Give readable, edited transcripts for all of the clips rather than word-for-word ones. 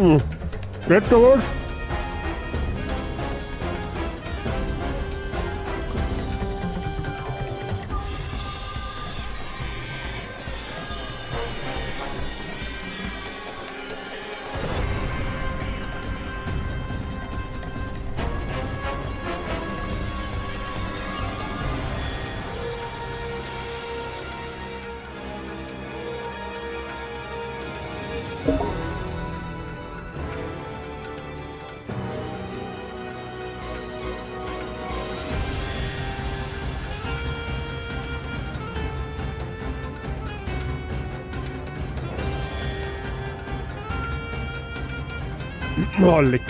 Geht da was? Oh, leck.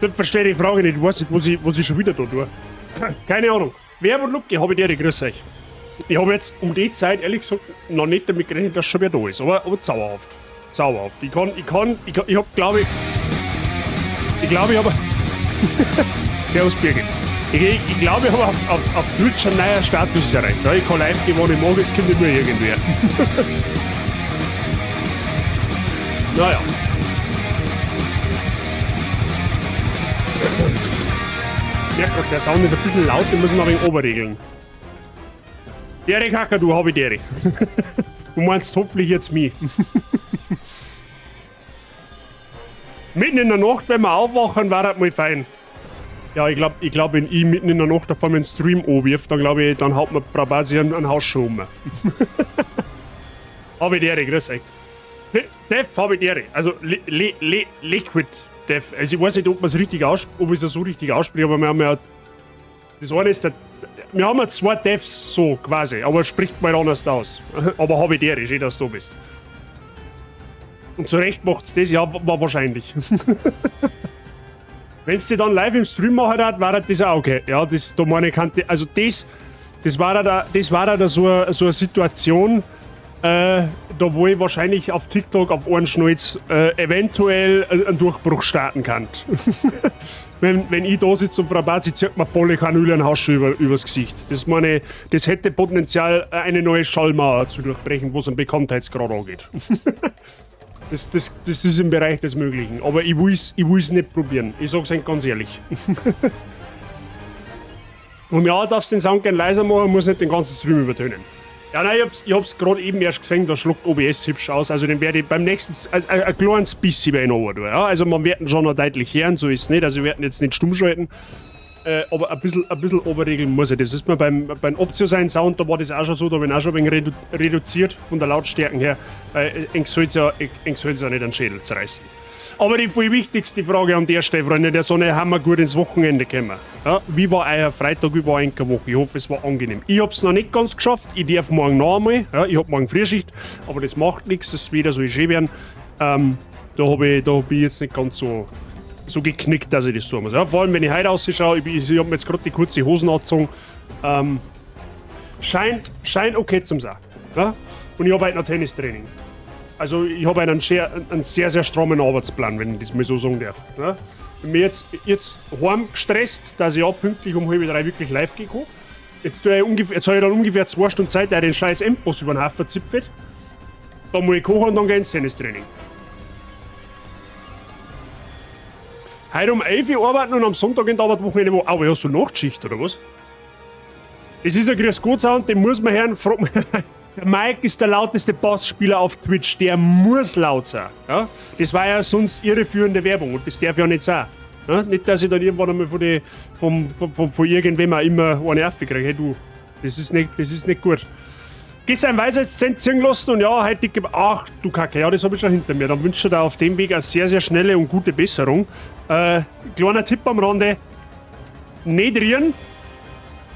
Das verstehe die Frage nicht. Ich weiß nicht, was ich schon wieder da tue. Keine Ahnung. Wer und Luke, habe ich dir, grüß euch. Ich habe jetzt um die Zeit, ehrlich gesagt, noch nicht damit gerechnet, dass schon wer da ist. Aber zauberhaft. Zauberhaft. Ich kann, ich kann, ich, kann, ich hab, glaube ich. Ich glaube, ich habe. Servus, Birgit. Ich glaube, ich habe auf Twitch einen neuen Status erreicht. Ja, ich kann live gehen, wann ich mag, es kommt immer irgendwer. Naja. Ja, Gott, der Sound ist ein bisschen laut, den muss ich noch ein wenig oberregeln. Derek Hacker, du, hab ich Derek. Du meinst hoffentlich jetzt mich. Mitten in der Nacht, wenn wir aufwachen, war das mal fein. Ja, ich glaub, wenn ich mitten in der Nacht auf einmal einen Stream anwirf, dann glaube ich, dann haut mir Frau Basi einen Hausschuh um. Hab ich Derek, grüß euch. Def, hab ich Derek. Also, Liquid Def. Also, ich weiß nicht, ob man's richtig ob ich es so richtig ausspreche, aber wir haben ja. Das eine ist der. Wir haben ja zwei Devs so quasi, aber spricht mal anders aus. Aber hab ich Ehre, schön, dass du da bist. Und zu Recht macht's das, ja, war wahrscheinlich. Wenn's sie dann live im Stream machen hat, war das auch okay. Ja, das, da meine ich, kann, also das war da so eine Situation, da wo ich wahrscheinlich auf TikTok auf einen Schnalz eventuell einen Durchbruch starten kann. Wenn ich da sitze und Frau Bazi zieht mir volle Kanüle einen Hausschuh übers Gesicht. Das meine ich, das hätte Potenzial, eine neue Schallmauer zu durchbrechen, was einen Bekanntheitsgrad angeht. Das ist im Bereich des Möglichen. Aber ich will's nicht probieren. Ich sag's Ihnen ganz ehrlich. Und ja, darfst den Sound gern leiser machen, muss nicht den ganzen Stream übertönen. Ja, nein, ich hab's grad eben erst gesehen, da schluckt OBS hübsch aus. Also den werde ich beim nächsten, also ein kleines bisschen werde ich noch tun, ja. Also man wird ihn schon noch deutlich hören, so ist es nicht. Also wir werden jetzt nicht stumm schalten. Aber ein bisschen oberregeln muss ich. Das ist mir beim Optio sein Sound, da war das auch schon so, da bin ich auch schon ein wenig reduziert von der Lautstärke her. Weil eng soll's ja nicht an den Schädel zerreißen. Aber die viel wichtigste Frage an der Stelle, Freunde der Sonne, haben wir gut ins Wochenende gekommen? Ja, wie war euer Freitag, wie war eure Woche? Ich hoffe, es war angenehm. Ich hab's noch nicht ganz geschafft. Ich darf morgen noch einmal. Ja, ich hab morgen Frühschicht, aber das macht nichts, das wieder soll schön werden. Da hab ich jetzt nicht ganz so geknickt, dass ich das tun muss. Ja, vor allem, wenn ich heute ausschaue, ich hab mir jetzt gerade die kurze Hosen angezogen. Scheint okay zum sein. Ja? Und ich hab heute noch Tennistraining. Also ich habe einen sehr, sehr strammen Arbeitsplan, wenn ich das mal so sagen darf. Ja? Ich bin jetzt heim gestresst, dass ich auch pünktlich um 2:30 wirklich live gehen kann. Jetzt, tue ich ungefähr, jetzt habe ich dann ungefähr 2 Stunden Zeit, dass ich den scheiß Endboss über den Haufen zipft. Dann muss ich kochen und dann gehe ich ins Tennistraining. Heute um 11 Uhr arbeiten und am Sonntag in der Arbeit Wochenende wo. Aber hast du Nachtschicht oder was? Es ist ein Grüß Gott Sound, den muss man hören. Frag mal. Der Mike ist der lauteste Bassspieler auf Twitch, der muss laut sein. Ja? Das war ja sonst irreführende Werbung und das darf ja nicht sein. Ja? Nicht, dass ich dann irgendwann einmal von, die, vom, von, von, von irgendwem auch immer eine Nerv kriege. Hey du, das ist nicht gut. Gestern Weisheitszähne ziehen lassen und ja, heute dicke. Ach du Kacke, ja, das habe ich schon hinter mir. Dann wünsche ich dir auf dem Weg eine sehr, sehr schnelle und gute Besserung. Kleiner Tipp am Rande: Nicht rieren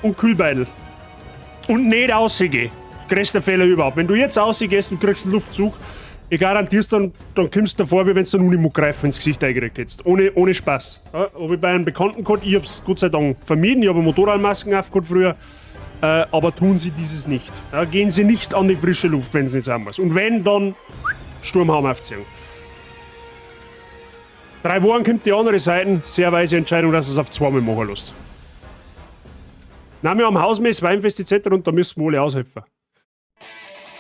und Kühlbeidel. Und nicht rausgehen. Größter Fehler überhaupt. Wenn du jetzt rausgehst und kriegst einen Luftzug, Ich garantier's dann, dann kommst du davor, wie wenn du einen Unimog-Reifen ins Gesicht eingekriegt hättest. Ohne Spaß. Ja, hab ich bei einem Bekannten gehabt, ich hab's Gott sei Dank vermieden, ich habe Motorradmasken aufgehabt früher, aber tun Sie dieses nicht. Ja, gehen Sie nicht an die frische Luft, wenn es nicht sein muss. Und wenn, dann Sturmhaum aufziehen. 3 Wochen kommt die andere Seite, sehr weise Entscheidung, dass es auf zweimal machen lässt. Nein, wir haben Hausmess, Weinfest etc. und da müssen wir alle aushelfen.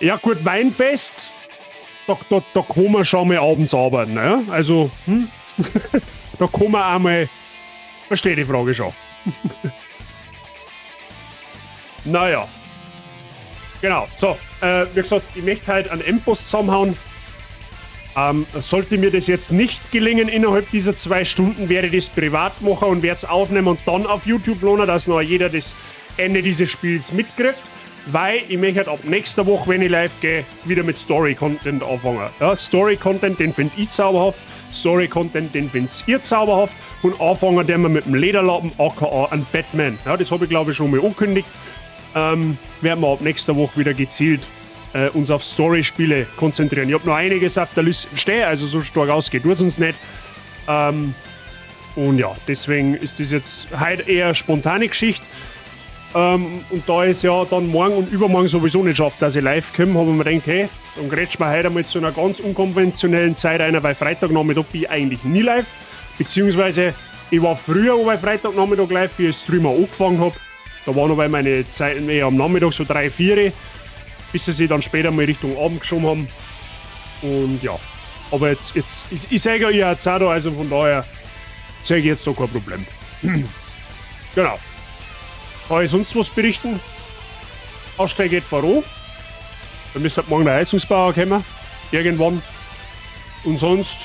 Ja gut, Weinfest, da kann man schon mal abends arbeiten, ne? Also, da kann man auch mal, verstehe die Frage schon. Naja. Genau, so, wie gesagt, ich möchte heute einen Endboss zusammenhauen. Sollte mir das jetzt nicht gelingen innerhalb dieser 2 Stunden, werde ich das privat machen und werde es aufnehmen und dann auf YouTube laden, dass noch jeder das Ende dieses Spiels mitkriegt. Weil ich möchte halt ab nächster Woche, wenn ich live gehe, wieder mit Story-Content anfangen. Ja, Story-Content, den find ich zauberhaft. Story-Content, den findet ihr zauberhaft. Und anfangen werden wir mit dem Lederlappen, aka an Batman. Ja, das habe ich glaube ich schon mal angekündigt. Werden wir ab nächster Woche wieder gezielt uns auf Story-Spiele konzentrieren. Ich hab noch einiges auf der Liste stehen, also so stark ausgeht tut's uns nicht. Und ja, deswegen ist das jetzt heute eher spontane Geschichte. Und da es ja dann morgen und übermorgen sowieso nicht schafft, dass ich live komme, habe ich mir gedacht, hey, dann grätsch wir heute einmal zu einer ganz unkonventionellen Zeit ein, weil Freitagnachmittag bin ich eigentlich nie live. Beziehungsweise, ich war früher bei Freitagnachmittag live, wie ich Streamer angefangen hab. Da waren aber meine Zeiten eher am Nachmittag, so 3, 4, bis sie sich dann später mal Richtung Abend geschoben haben. Und ja, aber jetzt ich sage ja, ihr habt's auch da, also von daher sehe ich jetzt so kein Problem. Genau. Kann ich sonst was berichten? Aussteig geht voran. Da müsste morgen der Heizungsbauer kommen. Irgendwann. Und sonst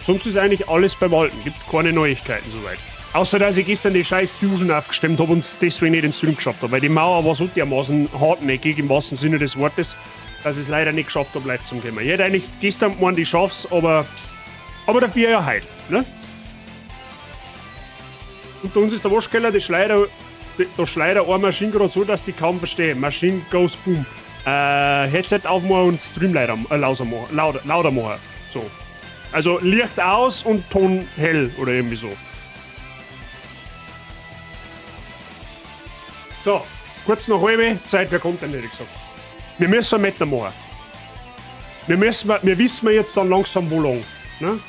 ist eigentlich alles beim Alten. Gibt keine Neuigkeiten soweit. Außer, dass ich gestern die scheiß Duschen aufgestemmt hab und es deswegen nicht ins Stream geschafft hab. Weil die Mauer war so dermaßen hartnäckig, im wahrsten Sinne des Wortes, dass ich es leider nicht geschafft hab, live zu kommen. Ich hätte eigentlich gestern gemeint, ich schaff's, aber dafür ja heute. Ne? Und bei uns ist der Waschkeller, die Schleider, da schleudert eine Maschine gerade so, dass die kaum verstehen. Maschine goes boom. Headset aufmachen und Stream lauter machen. So. Also Licht aus und Ton hell oder irgendwie so. So, kurz nach halb, Zeit für Content, hätte ich gesagt. Wir müssen Meter machen. Wir wissen jetzt dann langsam, wo lang. Ne?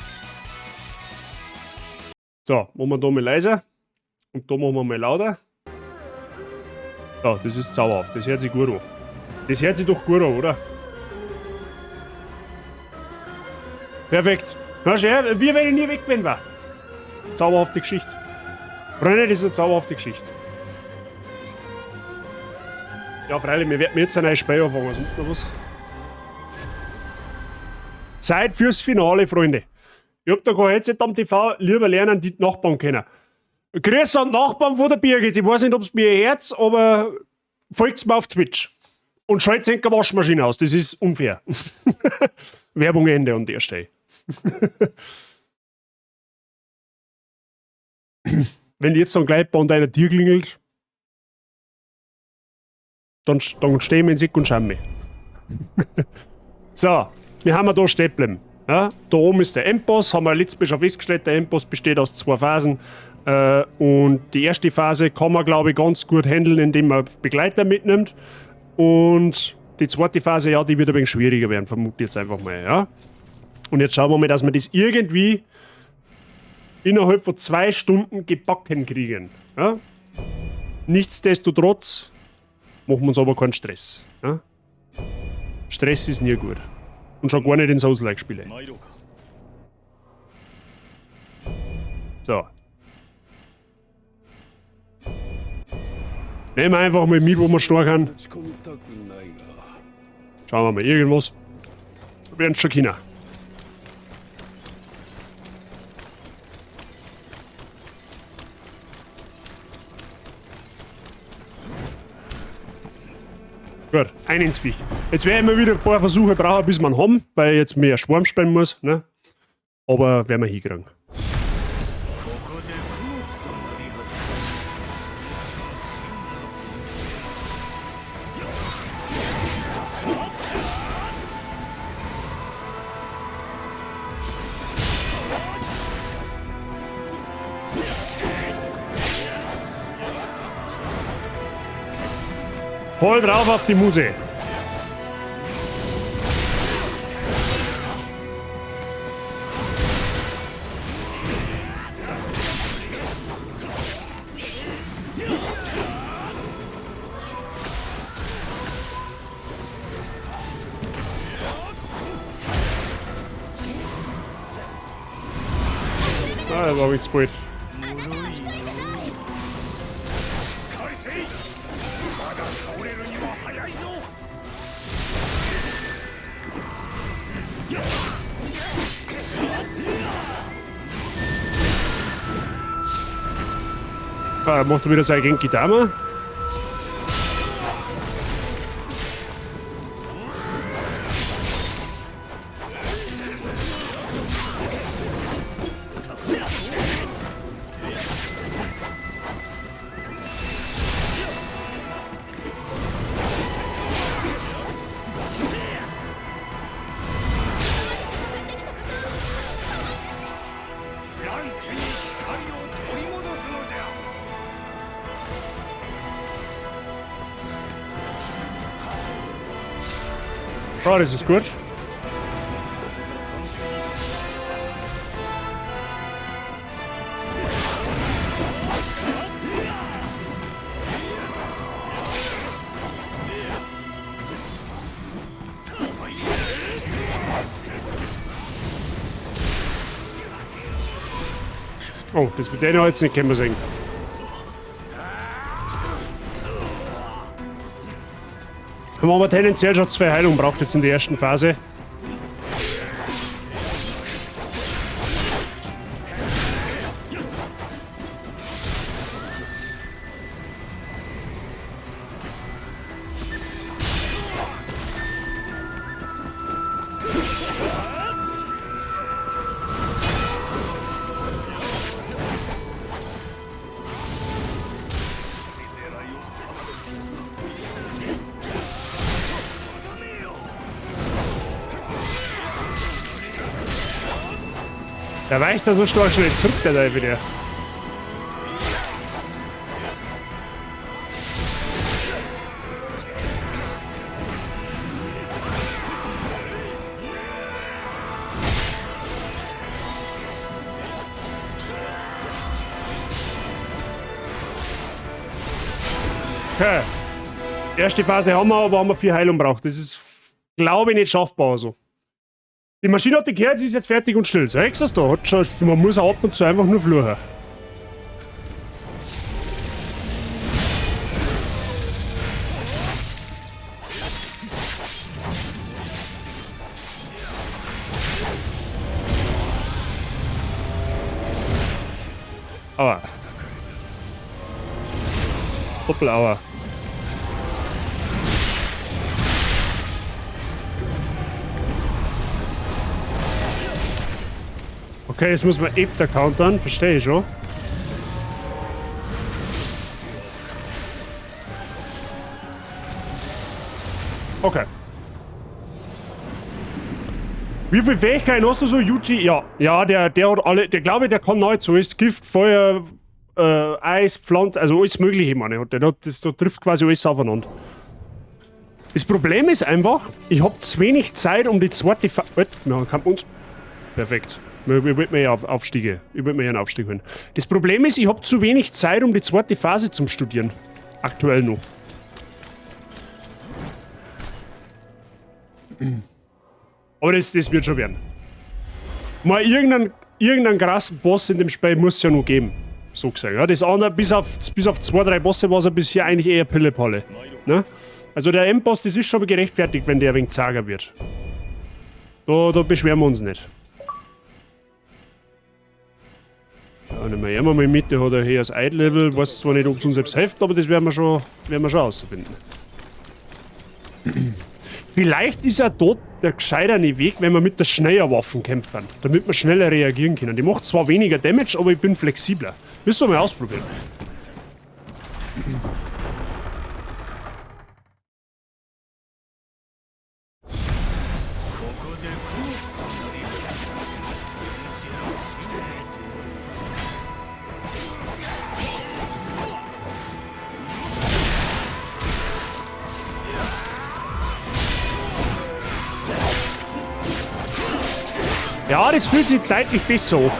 So, machen wir da mal leiser. Und da machen wir mal lauter. Ja, das ist zauberhaft. Das hört sich gut an. Das hört sich doch gut an, oder? Perfekt. Hörst du her? Wie wenn ich nie weg bin, war. Zauberhafte Geschichte. Freunde, das ist eine zauberhafte Geschichte. Ja, freilich, wir werden jetzt ein neues Spiel anfangen, sonst noch was. Zeit fürs Finale, Freunde. Ich hab da kein Headset am TV, lieber lernen, die Nachbarn kennen. Grüß an die Nachbarn von der Birgit. Ich weiß nicht, ob's mir Herz, aber folgt's mir auf Twitch. Und schalt's keine Waschmaschine aus, das ist unfair. Werbung Ende an der Stelle. Wenn jetzt dann gleich bei deiner Tür klingelt, dann stehen wir in Sick und schauen mich. So, wir haben da stehen geblieben. Ja, da oben ist der Endboss, haben wir letztes Mal schon festgestellt, der Endboss besteht aus 2 Phasen. Und die erste Phase kann man, glaube ich, ganz gut handeln, indem man Begleiter mitnimmt. Und die zweite Phase, ja, die wird ein wenig schwieriger werden, vermute ich jetzt einfach mal. Ja. Und jetzt schauen wir mal, dass wir das irgendwie innerhalb von 2 Stunden gebacken kriegen. Ja. Nichtsdestotrotz machen wir uns aber keinen Stress. Ja. Stress ist nie gut. Und schon gar nicht in Souls-like-Spiele. So. Nehmen wir einfach mal mit, wo wir stark sind. Schauen wir mal, irgendwas. Wir werden schon können. Gut, ein ins Viech. Jetzt werden wir wieder ein paar Versuche brauchen, bis wir ihn haben, weil ich jetzt mehr Schwarm spielen muss, ne? Aber werden wir hinkriegen. Voll drauf auf die Muse. Ah, das war jetzt gut. Ah, macht er wieder seine Genki Dama. Oh, das ist gut. Oh, das mit denen jetzt nicht können wir sehen. Haben wir aber tendenziell schon 2 Heilungen braucht jetzt in der ersten Phase. Der weicht da so stark schnell zurück, der da wieder. Okay. Erste Phase haben wir, aber haben wir 4 Heilung braucht. Das ist, glaube ich, nicht schaffbar so. Die Maschine hat die gehört, sie ist jetzt fertig und still. So, du das da? Hat schon, man muss auch ab und zu einfach nur fluchen. Aua. Doppelauer. Okay, jetzt muss man öfter countern, verstehe ich schon. Okay. Wie viele Fähigkeiten hast du so, Yuji? Ja, ja, der hat alle, der glaube ich, der kann nahezu alles. Gift, Feuer, Eis, Pflanze, also alles Mögliche, meine ich. Das trifft quasi alles aufeinander. Das Problem ist einfach, ich hab zu wenig Zeit, um die zweite Fa-, wir haben uns. Perfekt. Ich wollte mir ja Aufstiege. Ich wollte mir ja einen Aufstieg holen. Das Problem ist, ich hab zu wenig Zeit, um die zweite Phase zum Studieren. Aktuell noch. Aber das wird schon werden. Mal irgendeinen krassen Boss in dem Spiel muss es ja noch geben. So gesagt. Ja, das andere, bis auf 2, 3 Bosse war es ja bisher eigentlich eher Pillepalle. Ne? Also der Endboss, das ist schon gerechtfertigt, wenn der ein wenig zager wird. Da beschweren wir uns nicht. Ja, nehmen wir mal mit, der hat ein höheres Eid-Level. Weiß zwar nicht, ob's uns selbst hilft, aber das werden wir schon rausfinden. Vielleicht ist ja dort der gescheiterne Weg, wenn wir mit der Schneierwaffen kämpfen, damit wir schneller reagieren können. Die macht zwar weniger Damage, aber ich bin flexibler. Müssen wir mal ausprobieren. Ja, das fühlt sich deutlich besser an.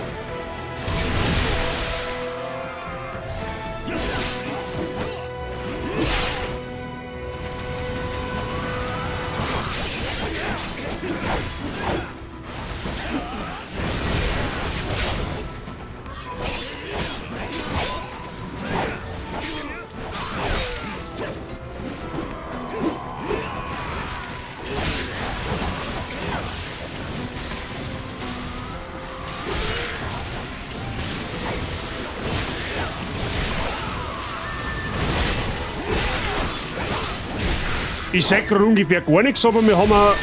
Ich sag gerade ungefähr gar nichts, aber wir haben auch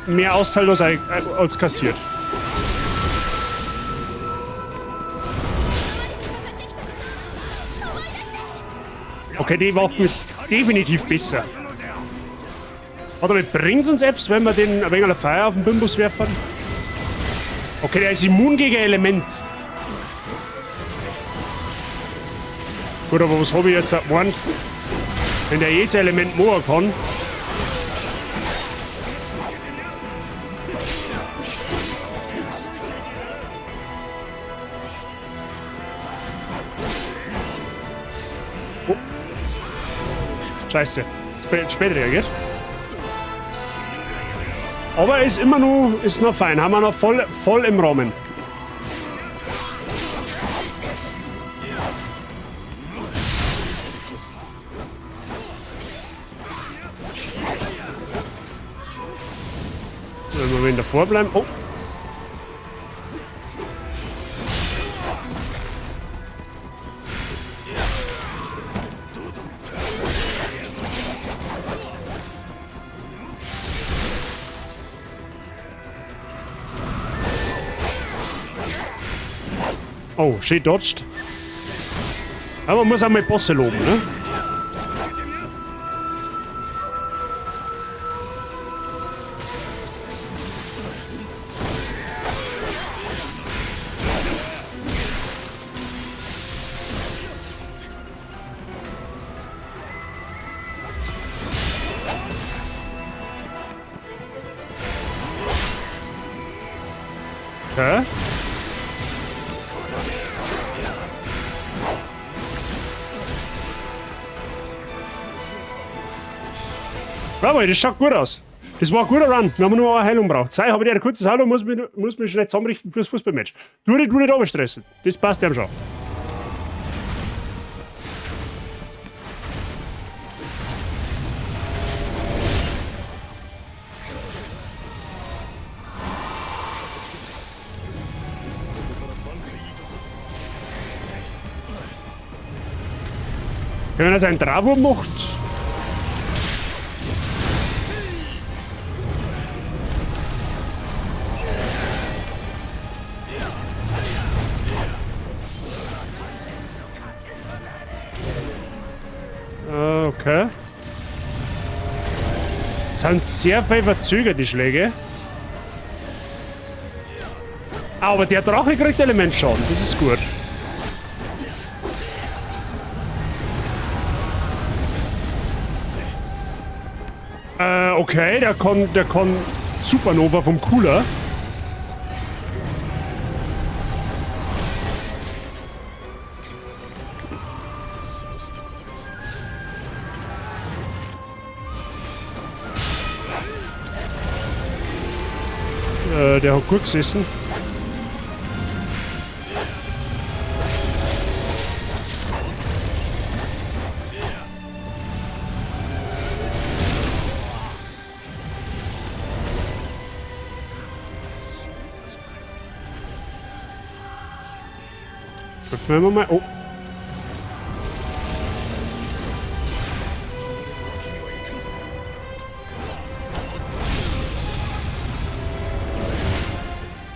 mehr Austeil als kassiert. Okay, die Waffen ist definitiv besser. Warte mal, bringt's uns etwas, wenn wir den ein wenig Feuer auf den Bimbus werfen? Okay, der ist immun gegen Element. Gut, aber was hab ich jetzt gemeint? Wenn der jedes Element machen kann. Oh. Scheiße. Spät reagiert. Aber ist immer noch, ist noch fein. Haben wir noch voll im Rahmen. Wenn wir davor bleiben. Oh. Oh, schön dodged. Aber man muss auch mal Bosse loben, ne? Okay. Bravo, das schaut gut aus. Das war ein guter Run. Wir haben nur eine Heilung gebraucht. Sei, habe ich ein kurzes Hallo, muss mich schnell zusammenrichten fürs Fußballmatch. Du nicht runterstressen. Das passt ja schon. Wenn er seinen Travo macht. Okay. Das sind sehr viel verzögert, die Schläge. Aber der Drache kriegt Elementschaden, das ist gut. Okay, der kann Supernova vom Cooler. Der hat gut gesessen. Öffnen wir mal. Oh.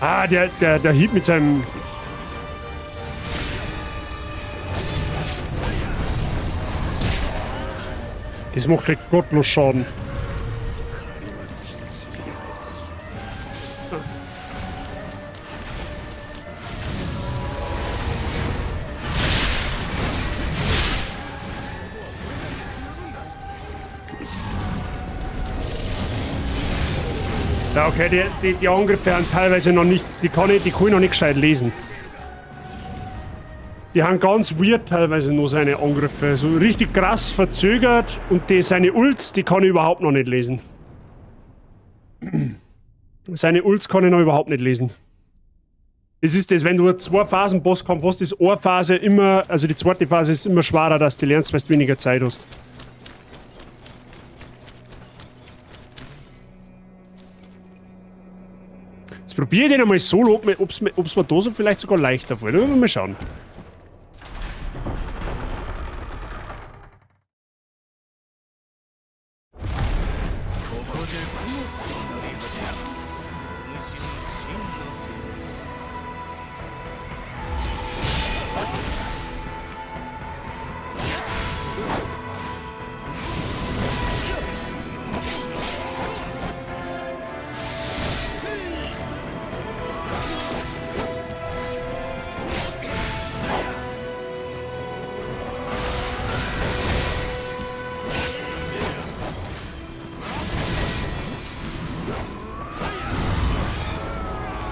Ah, der Hieb mit seinem... Das macht halt gottlos Schaden. Ja, okay, die Angriffe sind teilweise noch nicht, die kann ich noch nicht gescheit lesen. Die haben ganz weird teilweise noch seine Angriffe. So richtig krass verzögert und seine Ults, die kann ich überhaupt noch nicht lesen. Seine Ults kann ich noch überhaupt nicht lesen. Es ist das, wenn du zwei Phasen Bosskampf hast, ist eine Phase immer, also die zweite Phase ist immer schwerer, dass du lernst, weil du weniger Zeit hast. Jetzt probiere ich den einmal solo, ob's mir da so vielleicht sogar leichter fällt. Mal schauen.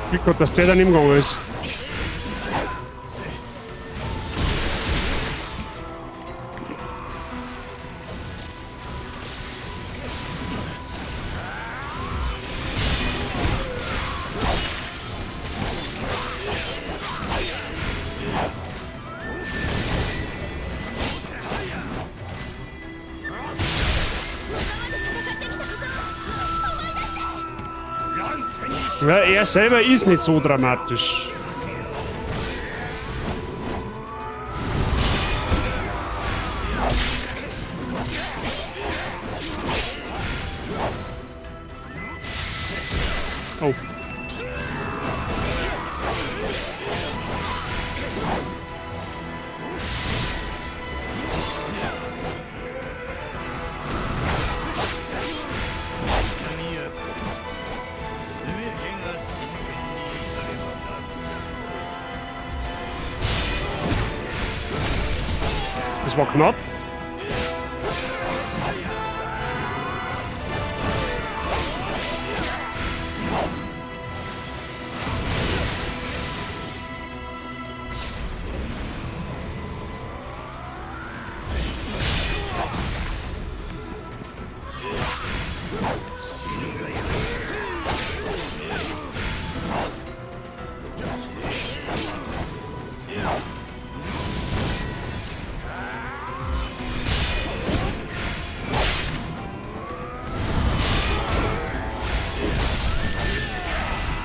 Glück gehabt, dass der dann im gegangen ist. Ja, er selber ist nicht so dramatisch. Oh. Das war knapp.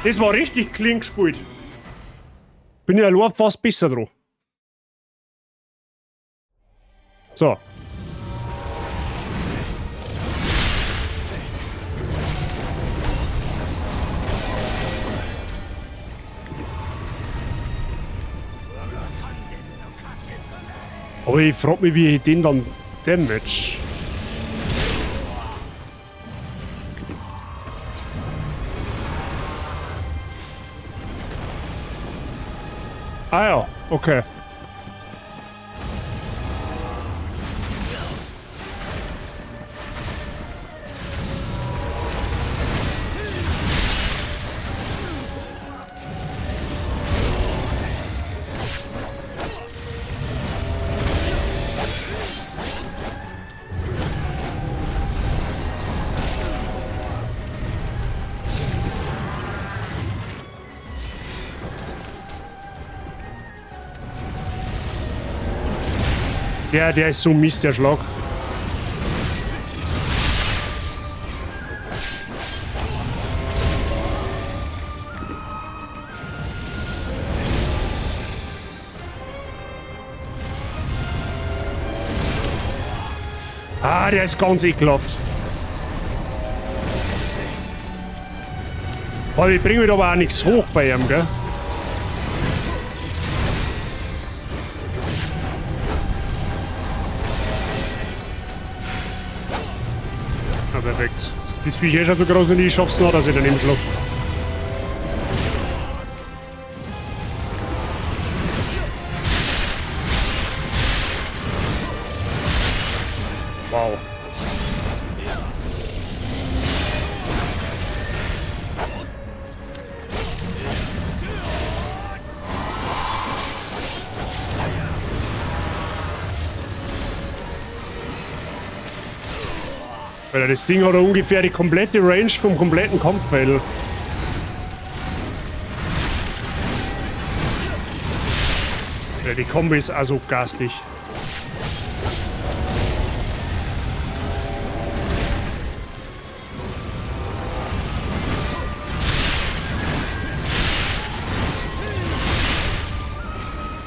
Das war richtig clean gespielt. Bin ich allein fast besser dran. So. Aber ich frag mich, wie ich den dann damage. Ah ja, okay. Der ist so mies, der Schlag. Ah, der ist ganz ekelhaft. Aber ich bringe mir aber auch nichts hoch bei ihm, gell? Ja, perfekt. Das Viech ist schon so groß und ich schaff's noch, dass ich daneben schlag. Wow. Weil das Ding hat ungefähr die komplette Range vom kompletten Kampffeld. Ja, die Kombi ist also gastig.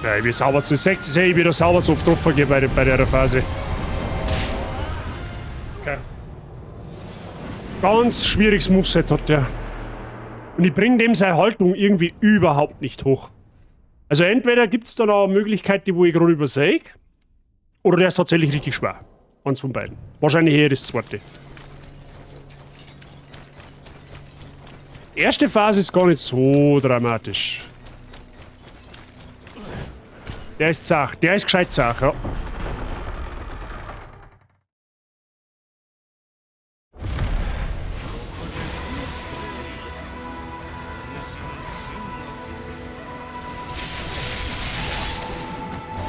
Ja, ich bin sauber zu 60, ich bin da sauber zu oft getroffen bei der Phase. Okay. Ganz schwieriges Moveset hat der. Und ich bring dem seine Haltung irgendwie überhaupt nicht hoch. Also entweder gibt's da noch eine Möglichkeit, die wo ich gerade übersehe, oder der ist tatsächlich richtig schwer. Eins von beiden. Wahrscheinlich eher das zweite. Erste Phase ist gar nicht so dramatisch. Der ist zach. Der ist gescheit zach, ja.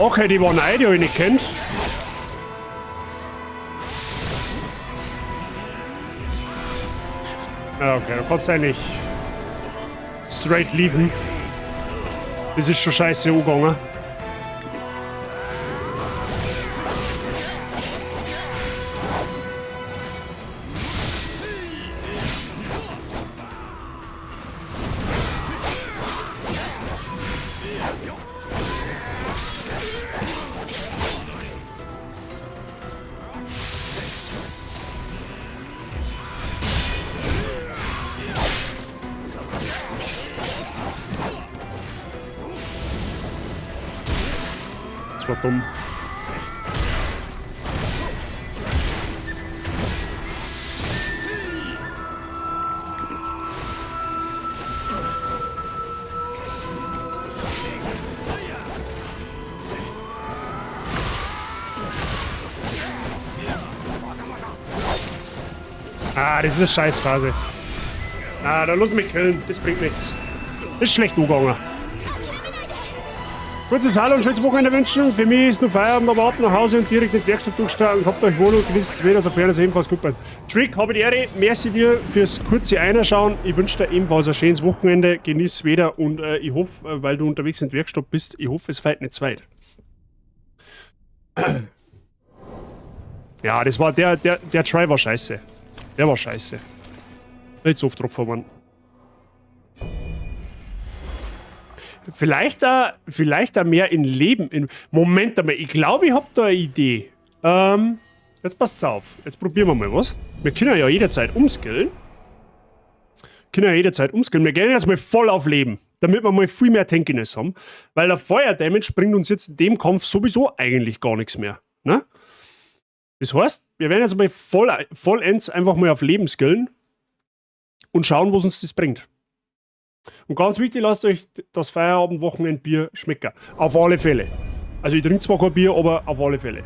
Okay, die war neu, die hab ich nicht kennt. Ja, okay, du kannst eigentlich straight leaven. Das ist schon scheiße angegangen. Das war dumm. Ah, das ist eine Scheißphase. Ah, da lass mich killen. Das bringt nichts. Ist schlecht angegangen. Kurzes Hallo und schönes Wochenende wünschen. Für mich ist nur Feierabend, aber ab nach Hause und direkt in die Werkstatt durchstarten. Habt euch wohl und genießt das Wetter, sofern es ebenfalls gut bleibt. Trick, habe die Ehre. Merci dir fürs kurze Einschauen. Ich wünsche dir ebenfalls ein schönes Wochenende. Genieß das Wetter und ich hoffe, weil du unterwegs in der Werkstatt bist, ich hoffe, es fällt nicht zu weit. Ja, das war der Try war scheiße. Der war scheiße. Nicht so oft getroffen worden. Vielleicht auch mehr in Leben. In Moment einmal, ich glaube, ich hab da eine Idee. Jetzt passt's auf. Jetzt probieren wir mal was. Wir können ja jederzeit umskillen. Wir gehen jetzt mal voll auf Leben, damit wir mal viel mehr Tankiness haben. Weil der Feuer-Damage bringt uns jetzt in dem Kampf sowieso eigentlich gar nichts mehr. Ne? Das heißt, wir werden jetzt mal vollends einfach mal auf Leben skillen und schauen, was uns das bringt. Und ganz wichtig, lasst euch das Feierabend-Wochenendbier schmecken. Auf alle Fälle. Also ich trinke zwar kein Bier, aber auf alle Fälle.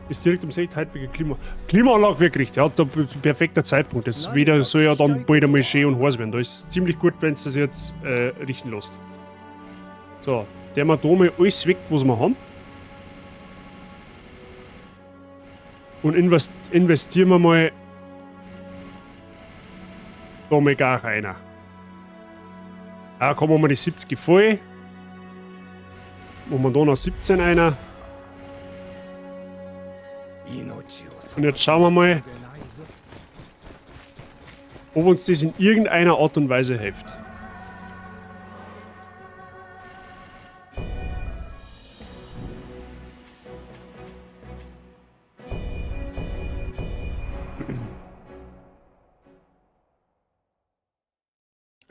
Ist direkt um 6 heute wegen Klima. Klimaanlage wird gekriegt, ja, da, perfekter Zeitpunkt. Das Wetter soll ja dann bald einmal schön und heiß werden. Da ist ziemlich gut, wenn es das jetzt richten lässt. So, der wir da mal alles weg, was wir haben. Und investieren wir mal da mal gar rein. Ah, kommen wir mal die 70 voll. Machen wir da noch 17 einer. Und jetzt schauen wir mal, ob uns das in irgendeiner Art und Weise hilft.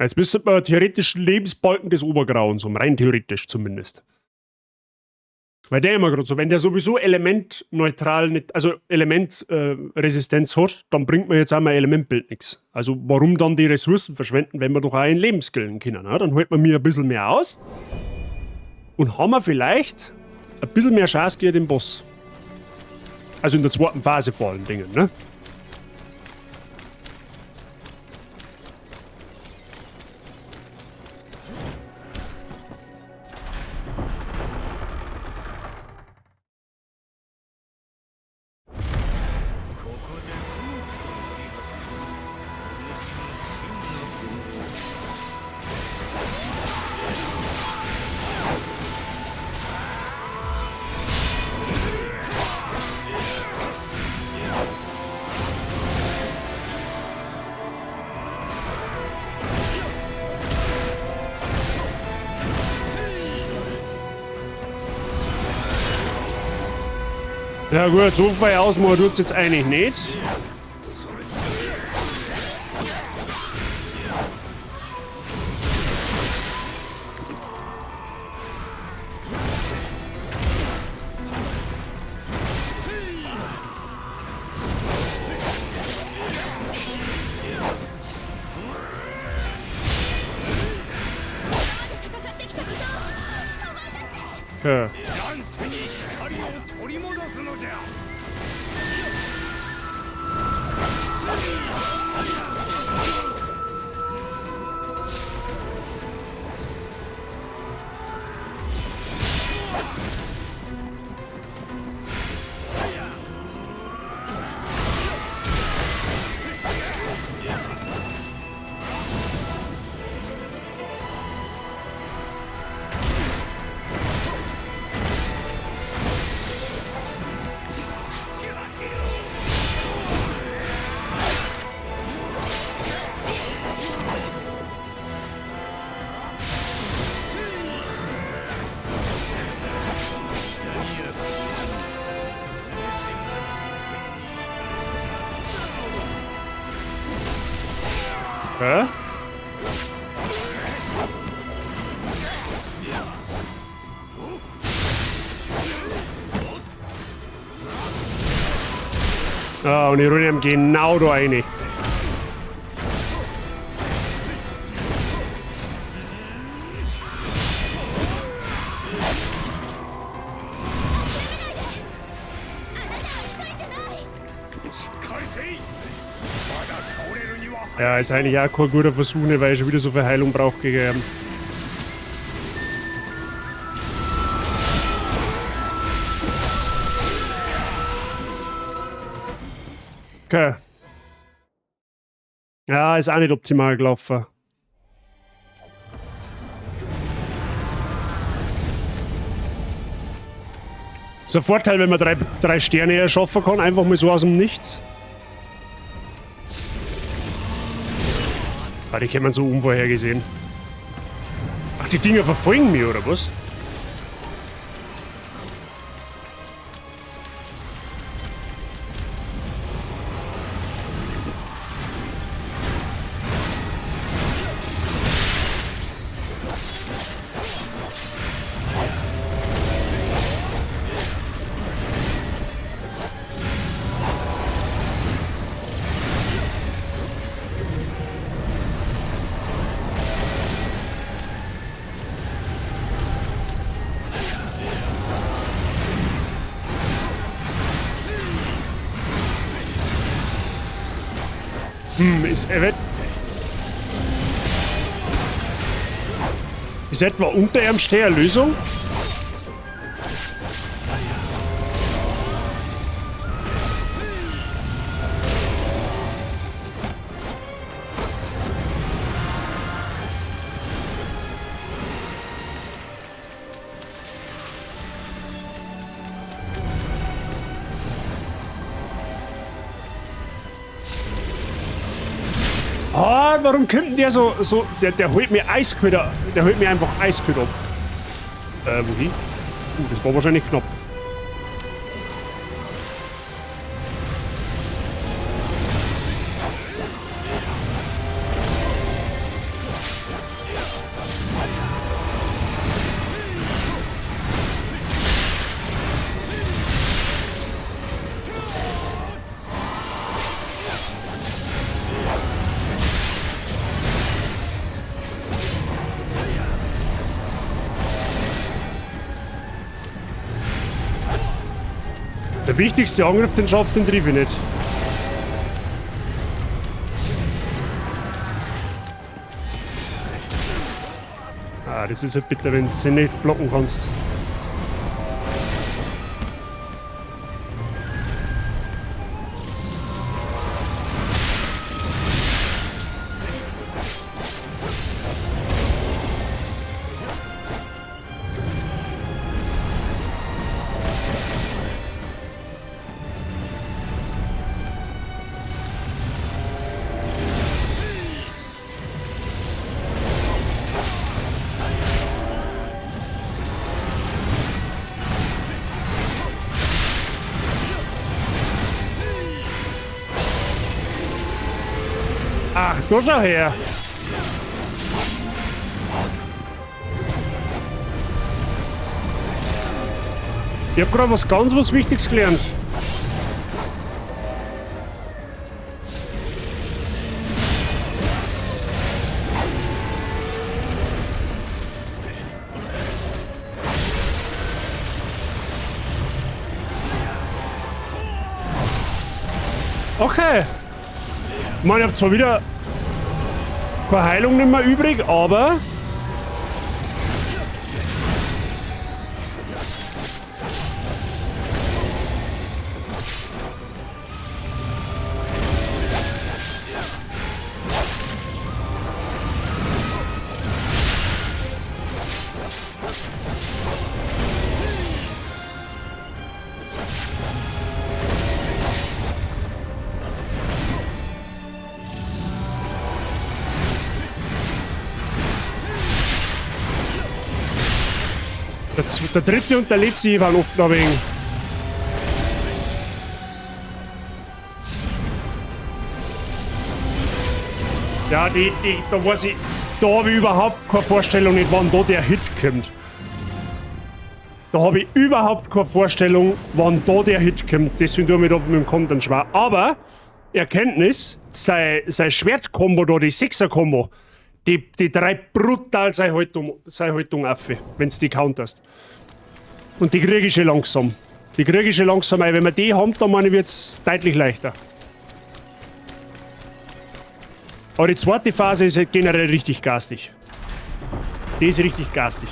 Jetzt müsste man theoretisch Lebensbalken des Obergrauens haben, rein theoretisch zumindest. Weil der immer grad so, wenn der sowieso elementneutral, nicht, also Elementresistenz hat, dann bringt man jetzt auch mal Elementbild nix. Also warum dann die Ressourcen verschwenden, wenn wir doch auch ein Leben skillen können, ne? Dann holt man mir ein bisschen mehr aus und haben wir vielleicht ein bisschen mehr Chance gegen den Boss. Also in der zweiten Phase vor allen Dingen, ne? Ja gut, so weit ausmachen tut's jetzt eigentlich nicht. Okay. Hä? Ah, und ich renne ihm genau da rein. Ja, ist eigentlich auch kein guter Versuch, ne, weil ich schon wieder so viel Heilung brauche gegen ihn. Okay. Ja, ist auch nicht optimal gelaufen. Ist ein Vorteil, wenn man drei Sterne erschaffen kann, einfach mal so aus dem Nichts. Ah, die kämen so unvorhergesehen. Ach, die Dinger verfolgen mich, oder was? Ist etwa unter ihrem Steh eine Lösung? Ah, warum könnten der so, der holt mir eiskalt, der holt mir einfach eiskalt ab. Wohin? Das war wahrscheinlich knapp. Der wichtigste Angriff, den schafft, den triff ich nicht. Ah, das ist halt bitter, wenn du sie nicht blocken kannst. Da schau her. Ich hab gerade was ganz was Wichtiges gelernt. Okay. Ich meine, ich hab zwar wieder keine Heilung nicht mehr übrig, aber... Der dritte und der letzte waren oft noch wegen. Ja, da weiß ich, da habe ich überhaupt keine Vorstellung nicht, wann da der Hit kommt. Da habe ich überhaupt keine Vorstellung, wann da der Hit kommt. Deswegen tue ich mich da mit dem Content schwer. Aber, Erkenntnis, sein Schwertkombo da, die 6er-Kombo, die treibt brutal seine Haltung auf, wenn du die counterst. Und die kriege ich schon langsam. Die kriege ich schon langsam, weil wenn wir die haben, dann meine ich, wird's deutlich leichter. Aber die zweite Phase ist halt generell richtig garstig. Die ist richtig garstig.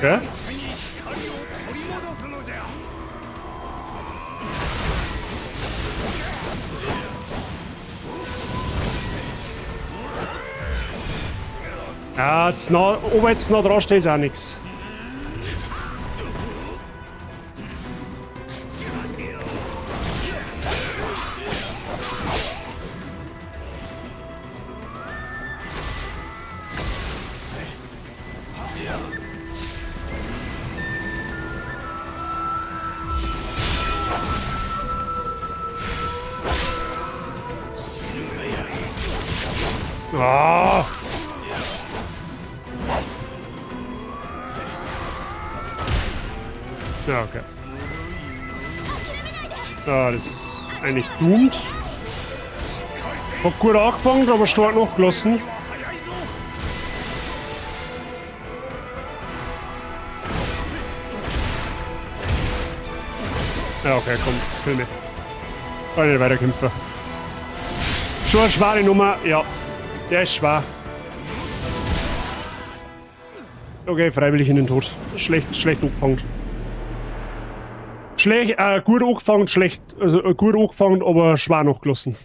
Okay. Ja, jetzt noch, ob jetzt noch dran steht, ist auch nix. Ah. Ja, okay. Ja, das ist eigentlich doomed. Hat gut angefangen, aber stark nachgelassen. Ja, okay, komm, kill mich. Kann nicht weiterkämpfen. Schon eine schwere Nummer, ja. Der ist schwer. Okay, freiwillig in den Tod. Schlecht angefangen. Schlecht, gut angefangen, schlecht, also gut angefangen, aber schwer nachgelassen.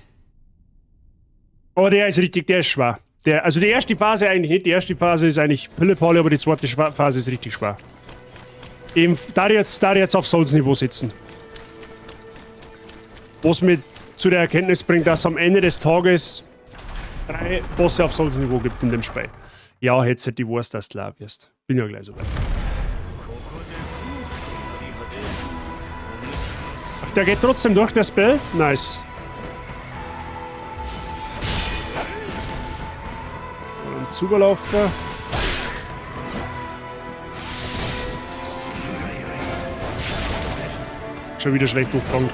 Aber der ist richtig, der ist schwer. Der, also die erste Phase eigentlich nicht, die erste Phase ist eigentlich Pillepalle, aber die zweite Phase ist richtig schwer. Eben, da jetzt auf Souls-Niveau sitzen. Was mich zu der Erkenntnis bringt, dass am Ende des Tages 3 Bosse auf Souls-Niveau gibt in dem Spiel. Ja, jetzt hätte ich gewusst, dass du klar wirst. Bin ja gleich so weit. Ach, der geht trotzdem durch, der Spell? Nice. Und zugelaufen. Schon wieder schlecht durchgefangen.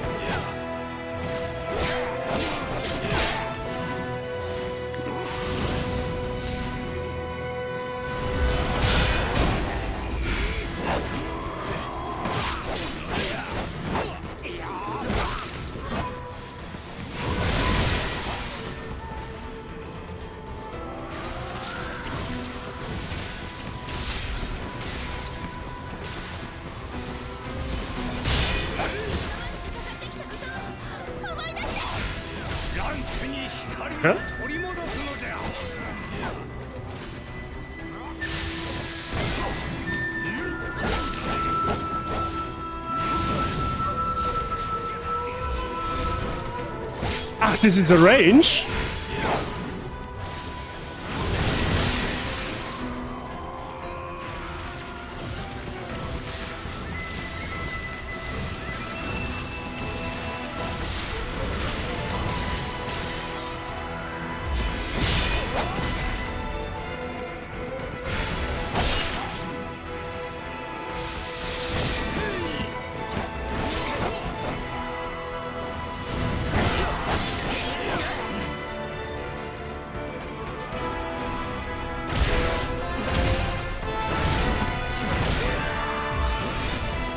Ach, das ist eine Range?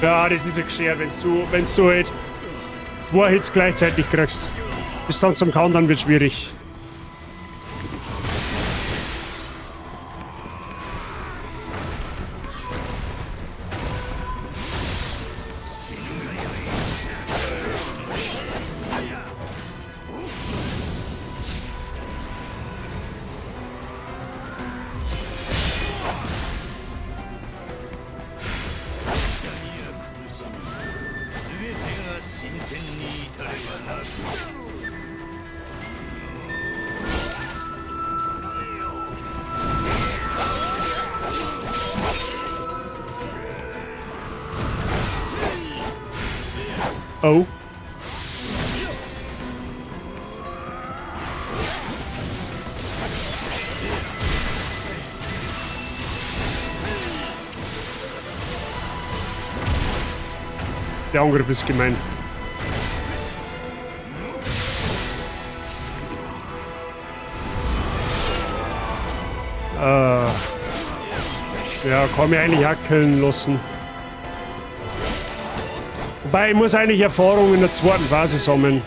Ja, das ist nicht geschert, wenn du halt zwei Hits gleichzeitig kriegst. Bis dann zum Countern wird schwierig. Oh. Der Angriff ist gemein. Ja, kann mich eigentlich auch killen lassen. Wobei, ich muss eigentlich Erfahrung in der zweiten Phase sammeln.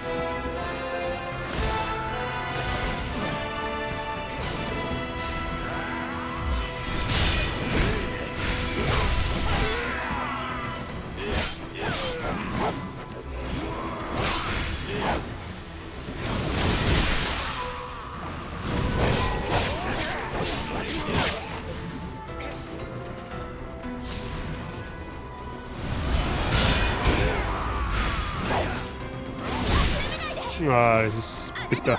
Ah, das ist bitter.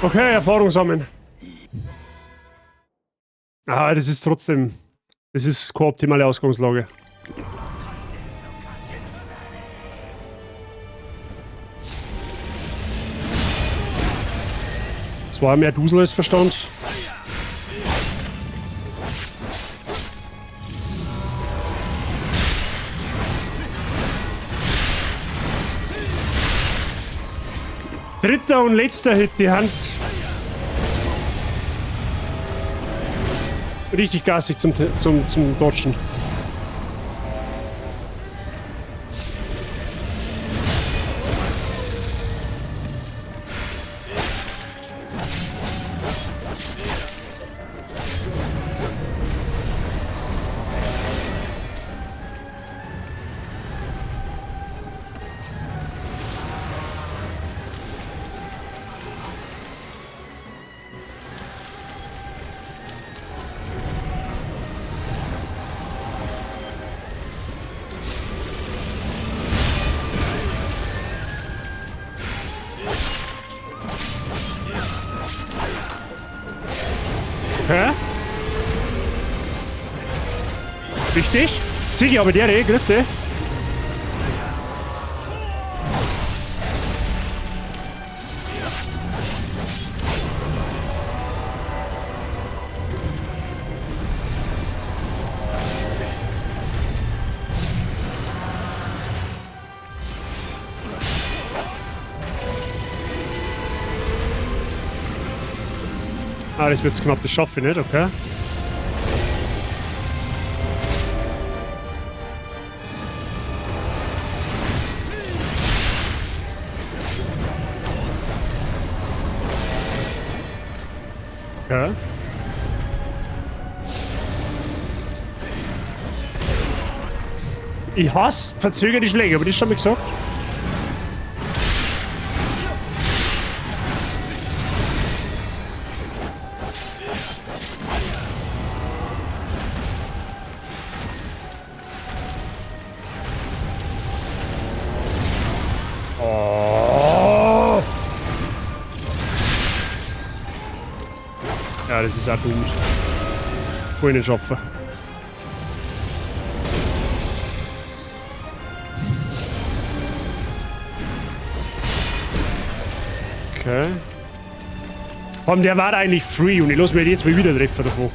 Okay, Erfahrung sammeln. Ah, das ist trotzdem... Das ist keine optimale Ausgangslage. Es war mehr Dusel als Verstand. Dritter und letzter Hit, die Hand. Richtig garstig zum Dodgen. Okay. Wichtig. Sigi, aber der, grüß dich. Ah, das wird knapp, das schaffe ich nicht, okay. Okay. Ich hasse verzögerte Schläge, aber das schon mal gesagt. Oh. Ja, das ist auch dumm. Kann ich nicht schaffen. Okay. Vor allem, der war eigentlich free und ich lass mich jetzt mal wieder treffen davon.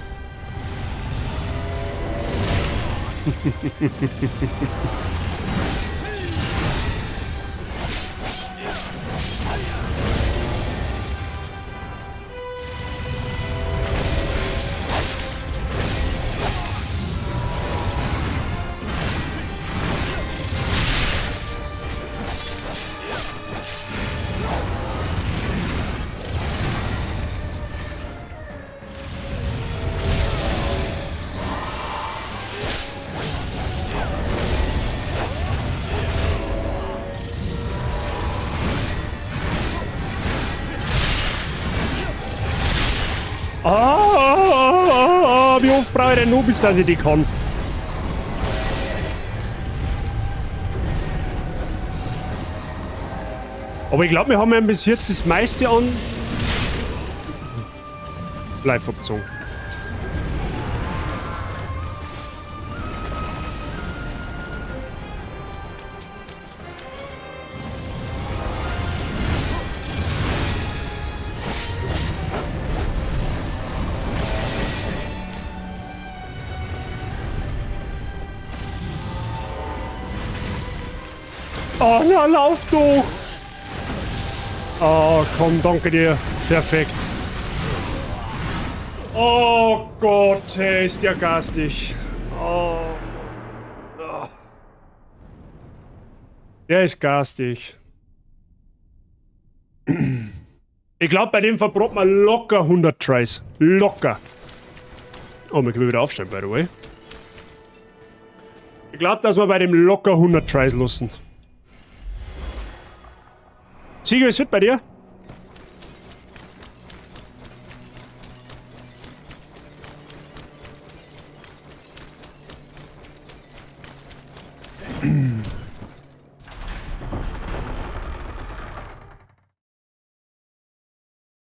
Ah, wie oft brauche ich denn noch, bis dass ich die kann? Aber ich glaube, wir haben ja bis jetzt das meiste an live abgezogen. Oh, na, lauf doch! Oh, komm, danke dir. Perfekt. Oh Gott, hey, ist ja garstig. Oh. Oh. Der ist garstig. Ich glaube, bei dem verbraucht man locker 100 Tries. Locker. Oh, wir können wieder aufstehen, by the way. Ich glaube, dass wir bei dem locker 100 Tries lassen. Siege, ist fit bei dir?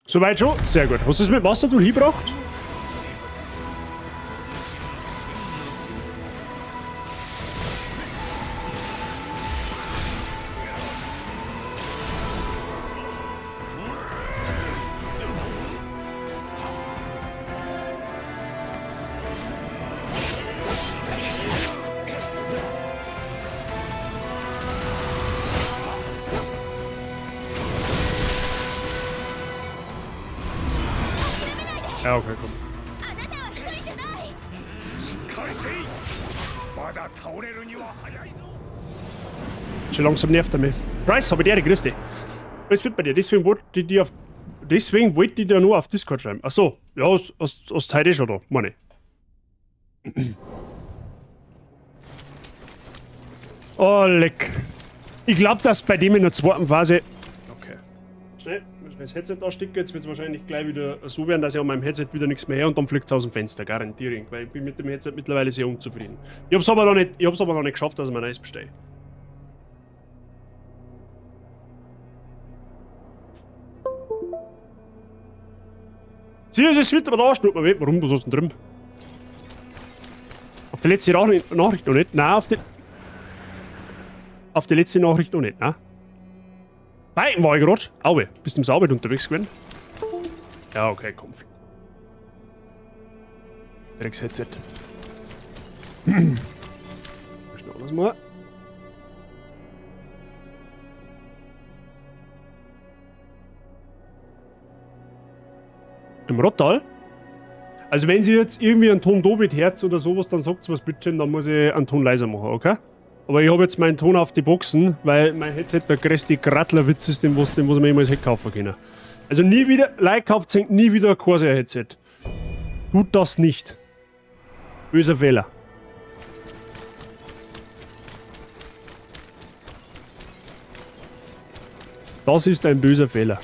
Soweit schon? Sehr gut. Hast du es mit Master Tool hingebracht? Ja, okay, komm. Schon langsam nervt er mich. Bryce, hab ich dir, grüß dich. Alles fit bei dir, deswegen wollte ich dir auf. Deswegen wollte ich dir nur auf Discord schreiben. Achso, ja, hast heute schon da, meine ich. Oh, leck. Ich glaub, dass bei dem in der zweiten Phase. Okay. Schnell, muss ich das Headset anstecken. Jetzt wird's wahrscheinlich gleich wieder so werden, dass ich an meinem Headset wieder nichts mehr her und dann fliegt's aus dem Fenster, garantiere ich. Weil ich bin mit dem Headset mittlerweile sehr unzufrieden. Ich hab's aber noch nicht, ich hab's aber noch nicht geschafft, dass ich mir neues bestelle. Sieh, es ist wieder da, schnurrt mir weh. Warum? Was ist denn drin? Auf die letzte Nachricht noch nicht. Nein, auf die letzte Nachricht noch nicht, ne? Biken war ich grad. Aue, bist du im Saubert unterwegs gewesen? Ja, okay, komm. Drecks-Headset. Schnell alles mal. Im Rottal? Also wenn sie jetzt irgendwie einen Ton Dobit Herz oder sowas, dann sagt's was bitte, dann muss ich einen Ton leiser machen, okay? Aber ich hab jetzt meinen Ton auf die Boxen, weil mein Headset der größte Grattlerwitz ist, den was man jemals hätte kaufen können. Also nie wieder, Like kauft nie wieder ein Corsair-Headset. Tut das nicht. Böser Fehler. Das ist ein böser Fehler.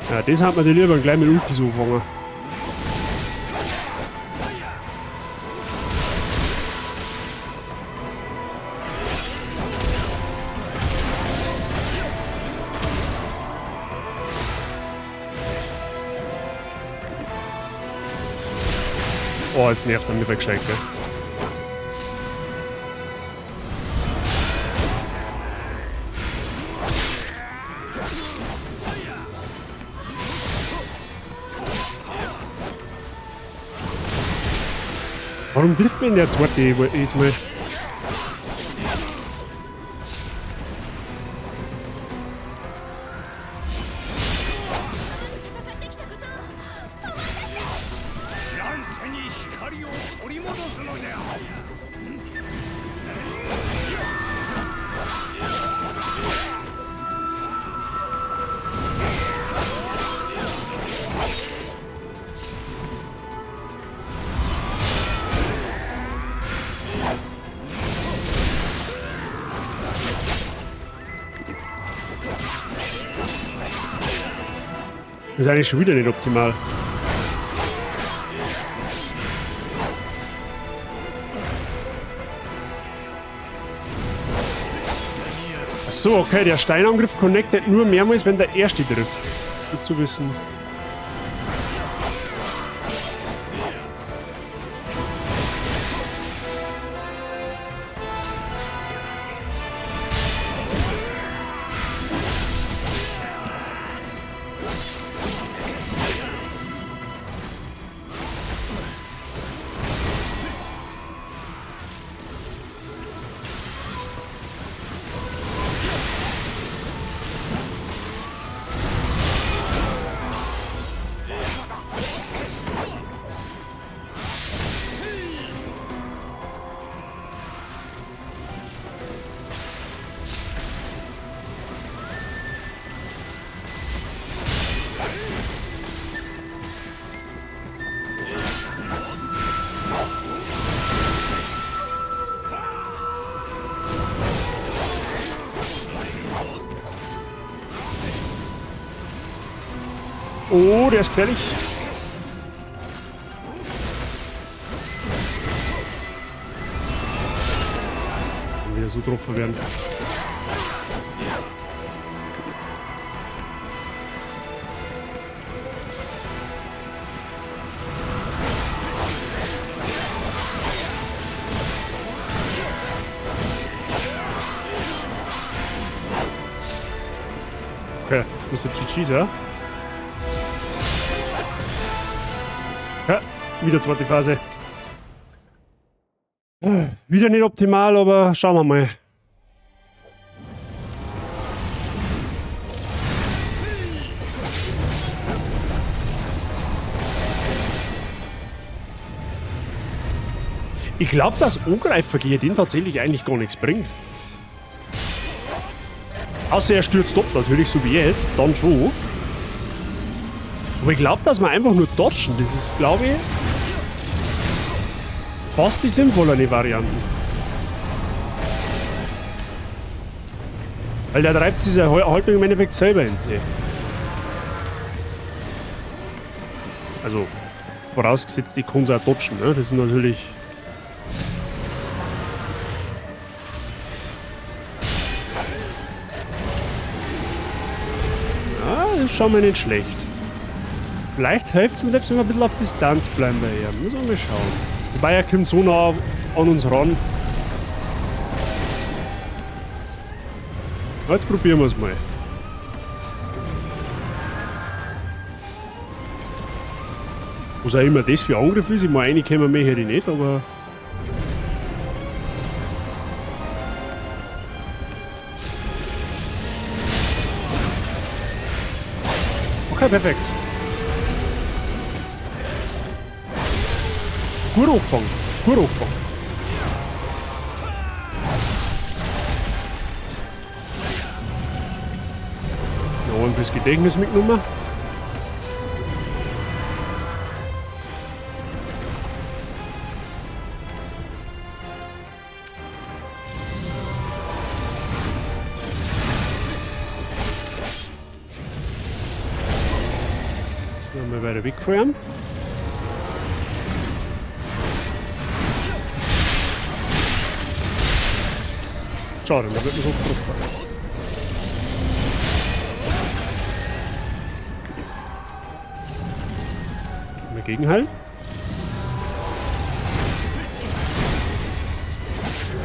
Ja, das hat man die lieber gleich mit Ultis angefangen. Oh, jetzt nervt er mich gescheit, gell? Warum trifft mir denn der zweite jetzt mal? Das ist eigentlich schon wieder nicht optimal. Ach so, okay, der Steinangriff connectet nur mehrmals, wenn der erste trifft. Gut zu wissen. Oh, der ist gefährlich. Kann wieder so drauf werden. Okay, muss der GG sein. Ja, wieder zweite Phase. Wieder nicht optimal, aber schauen wir mal. Ich glaube, dass Angreifer gegen den tatsächlich eigentlich gar nichts bringt. Außer er stürzt ab natürlich, so wie jetzt, dann schon. Aber ich glaube, dass wir einfach nur dodgen, das ist, glaube ich, fast die sinnvollere Variante. Weil der treibt sich seine Haltung im Endeffekt selber in die. Also, vorausgesetzt, ich kann es auch dodgen, ne? Das ist natürlich... Ja, das ist schon mal nicht schlecht. Vielleicht hilft es uns selbst, wenn wir ein bisschen auf Distanz bleiben bei ihm. Müssen wir mal schauen. Wobei, er kommt so nah an uns ran. Jetzt probieren wir es mal. Was auch immer das für ein Angriff ist, ich meine, reinkommen möchte ich nicht, aber... Okay, perfekt. Gut angefangen. Gut angefangen. Noch ein fürs Gedächtnis mitgenommen. Mal weiter weg von ihm. Schade, da wird man so getroffen. Mal gegenheilen.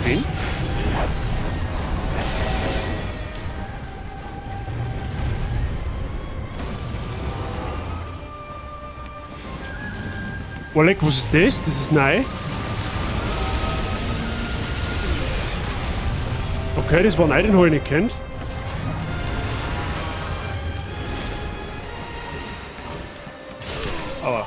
Den. Oh, leck, was ist das? Das ist neu. Okay, das war neu, den habe ich nicht gekannt. Aber.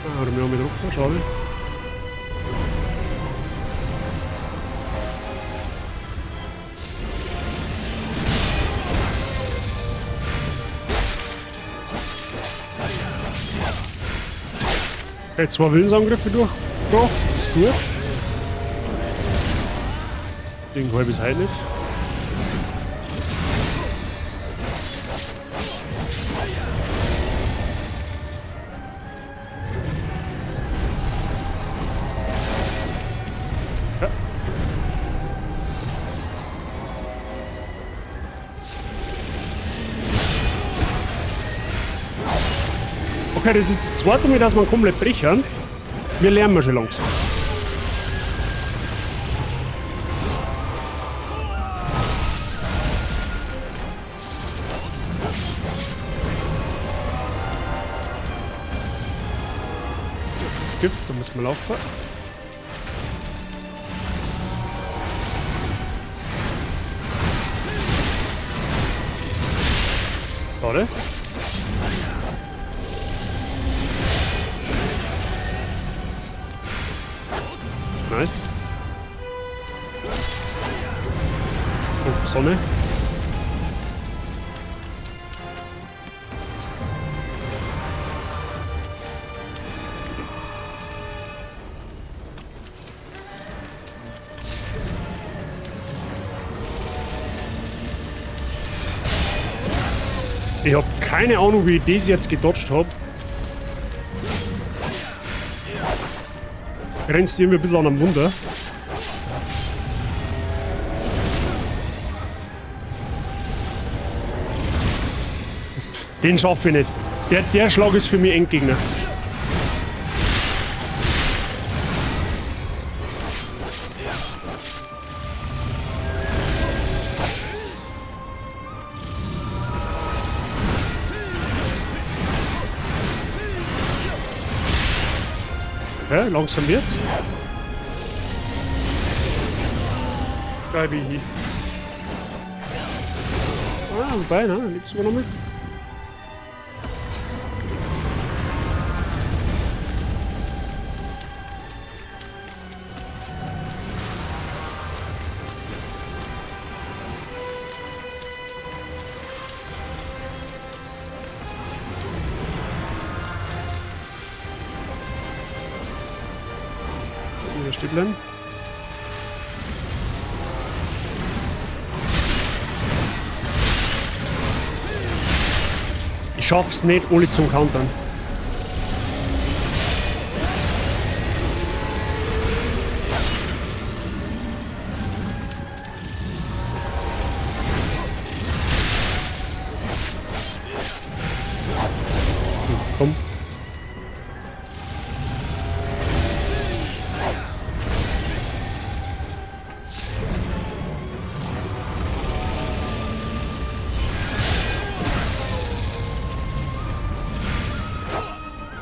Ah, hat er mich auch mit getroffen, schade. Okay, 2 Willensangriffe durchgebracht, das ist gut. Ding halb ist heute nicht. Ja. Okay, das ist das zweite Mal, dass wir komplett brechen. Wir lernen schon langsam. Das ist Gift, da müssen wir laufen. Schade. Nice. Oh, Sonne. Ich hab keine Ahnung, wie ich das jetzt gedodged hab. Grenzt irgendwie ein bisschen an einem Wunder. Den schaffe ich nicht. Der Schlag ist für mich Endgegner. Okay, langsam wird's. Geil, bin ich hier. Ah, wobei, ne? Liebst du noch mal? Stehen bleiben. Ich schaff's nicht, alle zum Countern. Komm.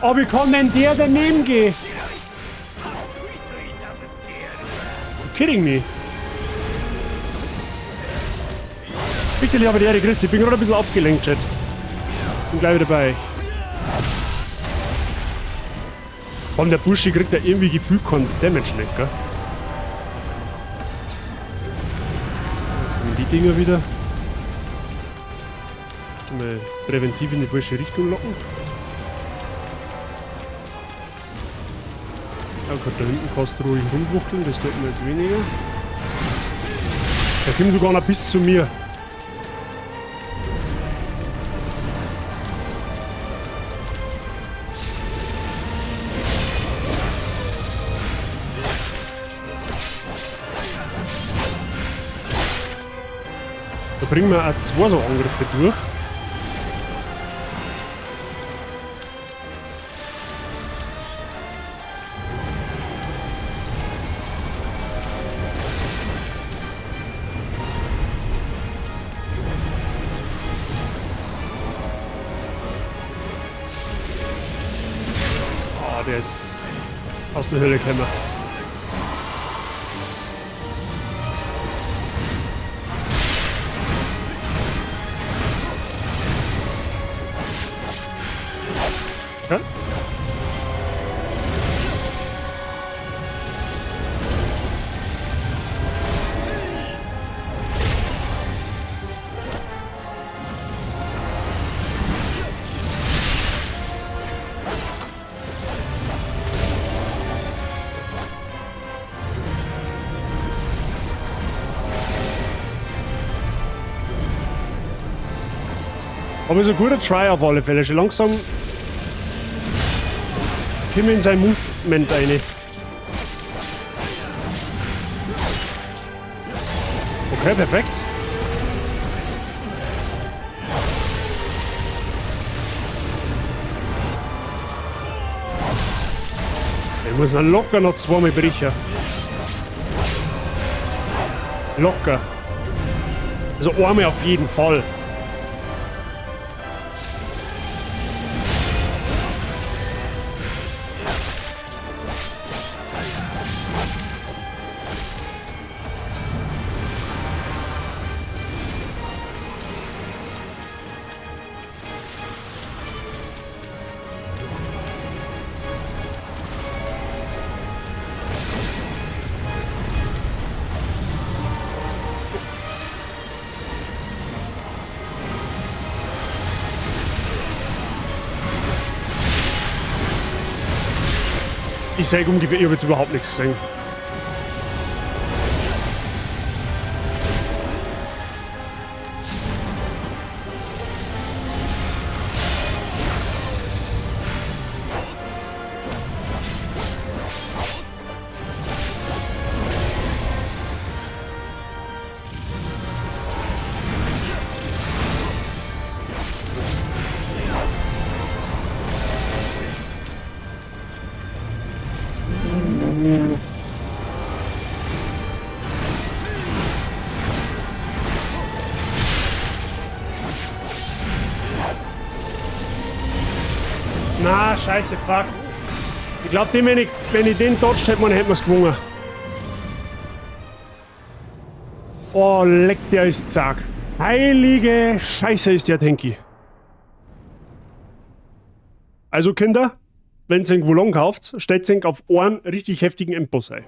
Oh, wie kann denn der daneben gehen? kidding me? Bitte, aber die Ehre, Christi. Ich bin gerade ein bisschen abgelenkt, Chat. Bin gleich wieder bei euch. Vor allem der Bursche kriegt ja irgendwie gefühlt keinen Damage nicht, gell? Jetzt kommen die Dinger wieder. Mal präventiv in die falsche Richtung locken. Oh Gott, da hinten kannst du ruhig rumwuchteln, das tut mir jetzt weniger. Der kommt sogar noch bis zu mir. Da bringen wir auch zwei so Angriffe durch. Ah, der ist aus der Hölle gekommen. Ja? Aber ist ein guter Try auf alle Fälle. Schon langsam kommen wir in sein Movement rein. Okay, perfekt. Ich muss noch locker noch zweimal brechen. Locker. Also einmal auf jeden Fall. Ich sag ungefähr, ich hab jetzt überhaupt nichts gesehen. Na, scheiße, fuck. Ich glaub, wenn ich den dodged hätte, hätten wir's gewonnen. Oh, leck, der ist zack. Heilige Scheiße ist der tanky. Also Kinder, wenn's einen Wo Long kauft, stellt ihn auf einen richtig heftigen Endboss ein.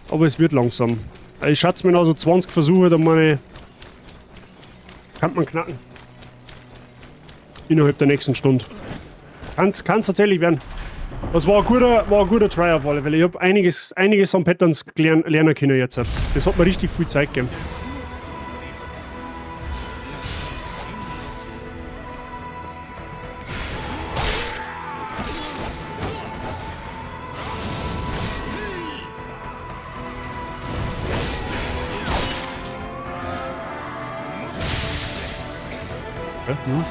Aber es wird langsam. Ich schätze mir noch so 20 Versuche, dann meine kann man knacken. Innerhalb der nächsten Stunde. Kann's tatsächlich werden. Das war ein guter Try auf alle Fälle. Ich hab einiges an Patterns lernen können jetzt. Das hat mir richtig viel Zeit gegeben. Ja, hm.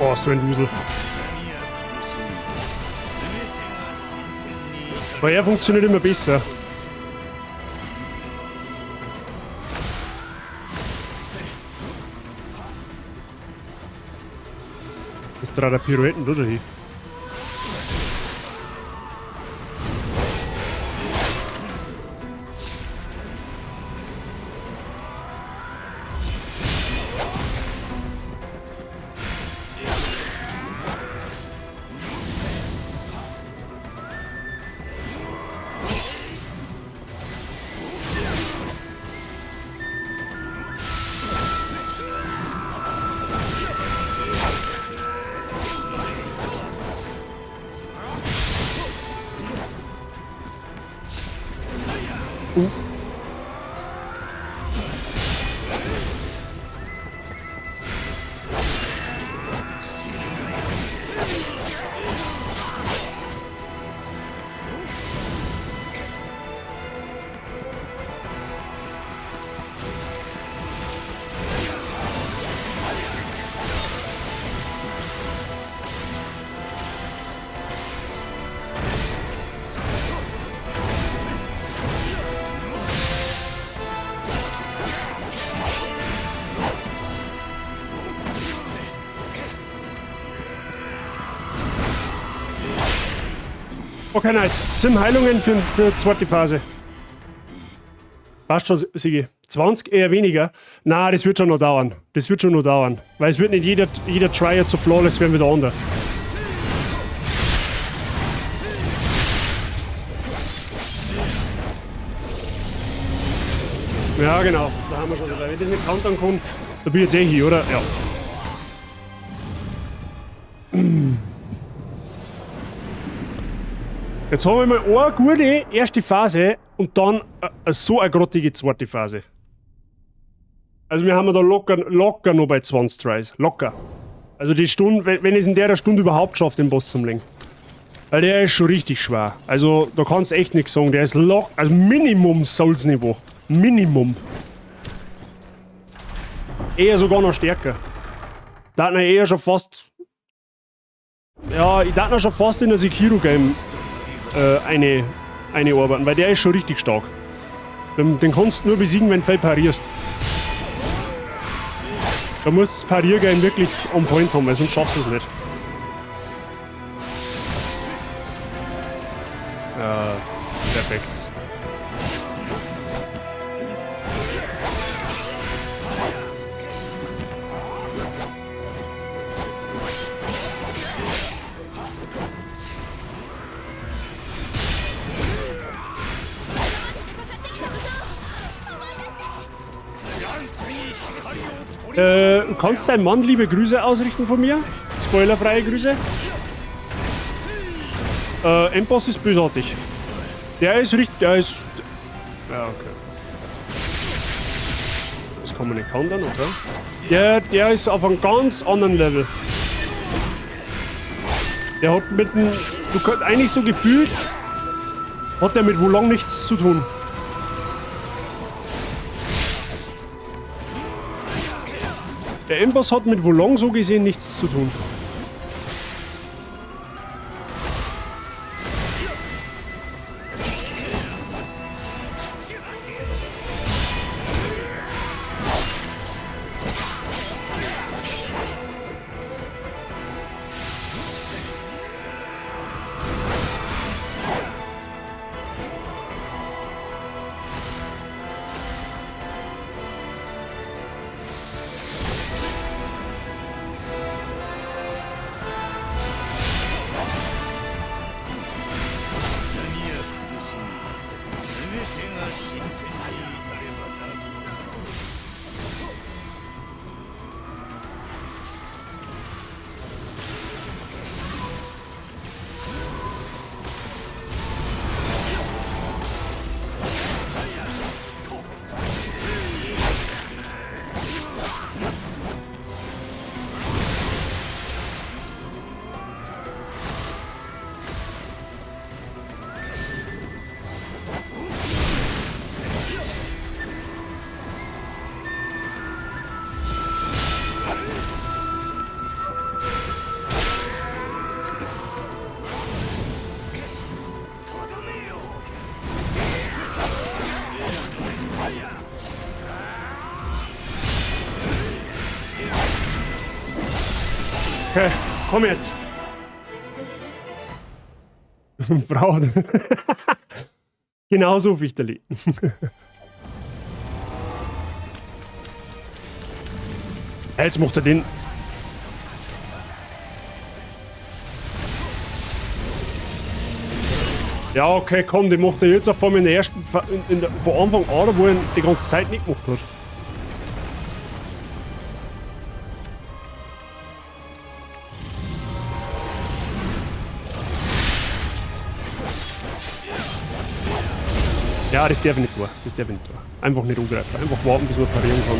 Oh, hast du ein Dusel. Aber er funktioniert immer besser. Das dreht der Pirouetten da schon hin. Okay, nice. 7 Heilungen für die zweite Phase. Passt schon, Sigi. 20 eher weniger. Na, das wird schon noch dauern. Das wird schon noch dauern. Weil es wird nicht jeder Try jetzt so flawless werden wie der andere. Ja, genau. Da haben wir schon so. Wenn ich das nicht countern kann, da bin ich jetzt eh hier, oder? Ja. Jetzt haben wir mal eine gute erste Phase und dann so eine grottige zweite Phase. Also wir haben da locker noch bei 20 Tries. Locker. Also die Stunde, wenn ich es in der Stunde überhaupt schaffe, den Boss zum Legen. Weil der ist schon richtig schwer. Also da kannst du echt nichts sagen. Der ist locker, also Minimum Souls-Niveau. Minimum. Eher sogar noch stärker. Da hat er eher schon fast... Ja, ich dachte schon fast in der Sekiro-Game eine arbeiten, weil der ist schon richtig stark. Den kannst du nur besiegen, wenn du viel parierst. Da musst du das Pariergame wirklich on point haben, weil sonst schaffst du es nicht. Ja, perfekt. Kannst deinem Mann liebe Grüße ausrichten von mir? Spoilerfreie Grüße. Endboss ist bösartig. Der ist richtig, der ist... Ja, okay. Das kann man nicht kontern, okay. Der ist auf einem ganz anderen Level. Der hat mit dem... Du könnt eigentlich so gefühlt... Hat der mit Wo Long nichts zu tun. Der Endboss hat mit Wo Long so gesehen nichts zu tun. Okay, komm jetzt. Braucht. Genau so, Fichterli. Jetzt macht er den. Ja, okay, komm, den macht er jetzt auf einmal in der ersten, von Anfang an, wo er ihn die ganze Zeit nicht gemacht hat. Ja, das darf ich nicht tun. Das darf ich nicht tun. Einfach nicht angreifen. Einfach warten, bis man parieren kann.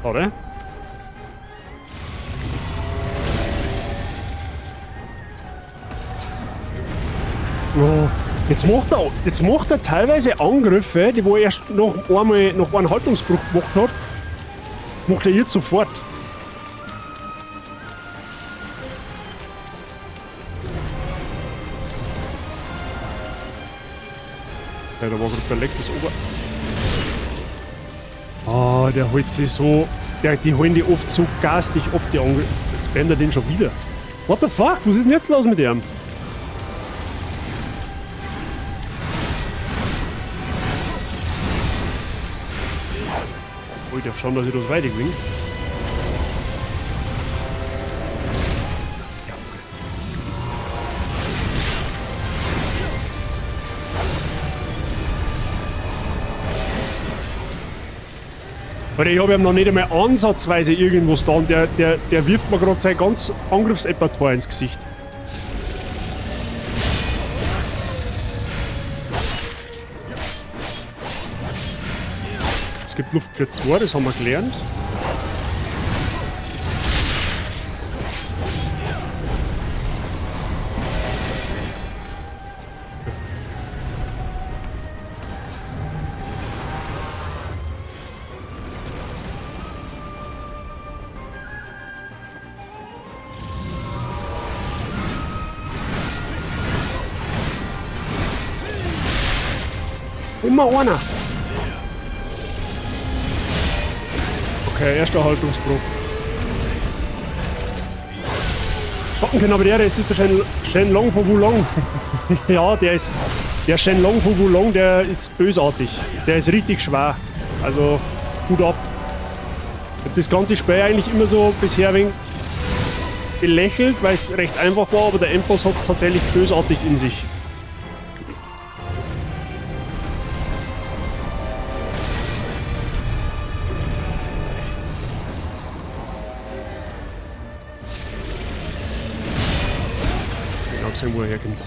Oder? Oh, jetzt macht er teilweise Angriffe, die wo er erst noch einmal noch einen Haltungsbruch gemacht hat, macht er jetzt sofort. Ja, da war gerade der Leck das Ober. Ah, der holt sich so. Die holen die oft so garstig ab, die Angriffe. Jetzt brennt er den schon wieder. What the fuck? Was ist denn jetzt los mit dem? Oh, ich darf schauen, dass ich das weitergewinne. Ja, okay. Alter, ich habe ihm noch nicht einmal ansatzweise irgendwas da und der wirft mir gerade sein ganz Angriffsrepertoire ins Gesicht. Es gibt Luft für zwei, das haben wir gelernt. Immer einer. Okay, erster Haltungsbruch. Schocken aber der, es ist der Shenlong von Wulong. Ja, der ist. Der Shenlong von Wulong, der ist bösartig. Der ist richtig schwer. Also, gut ab. Ich hab das ganze Spiel eigentlich immer so bisher ein wenig belächelt, weil es recht einfach war, aber der Endboss hat es tatsächlich bösartig in sich. Sehen, wo er herkommt.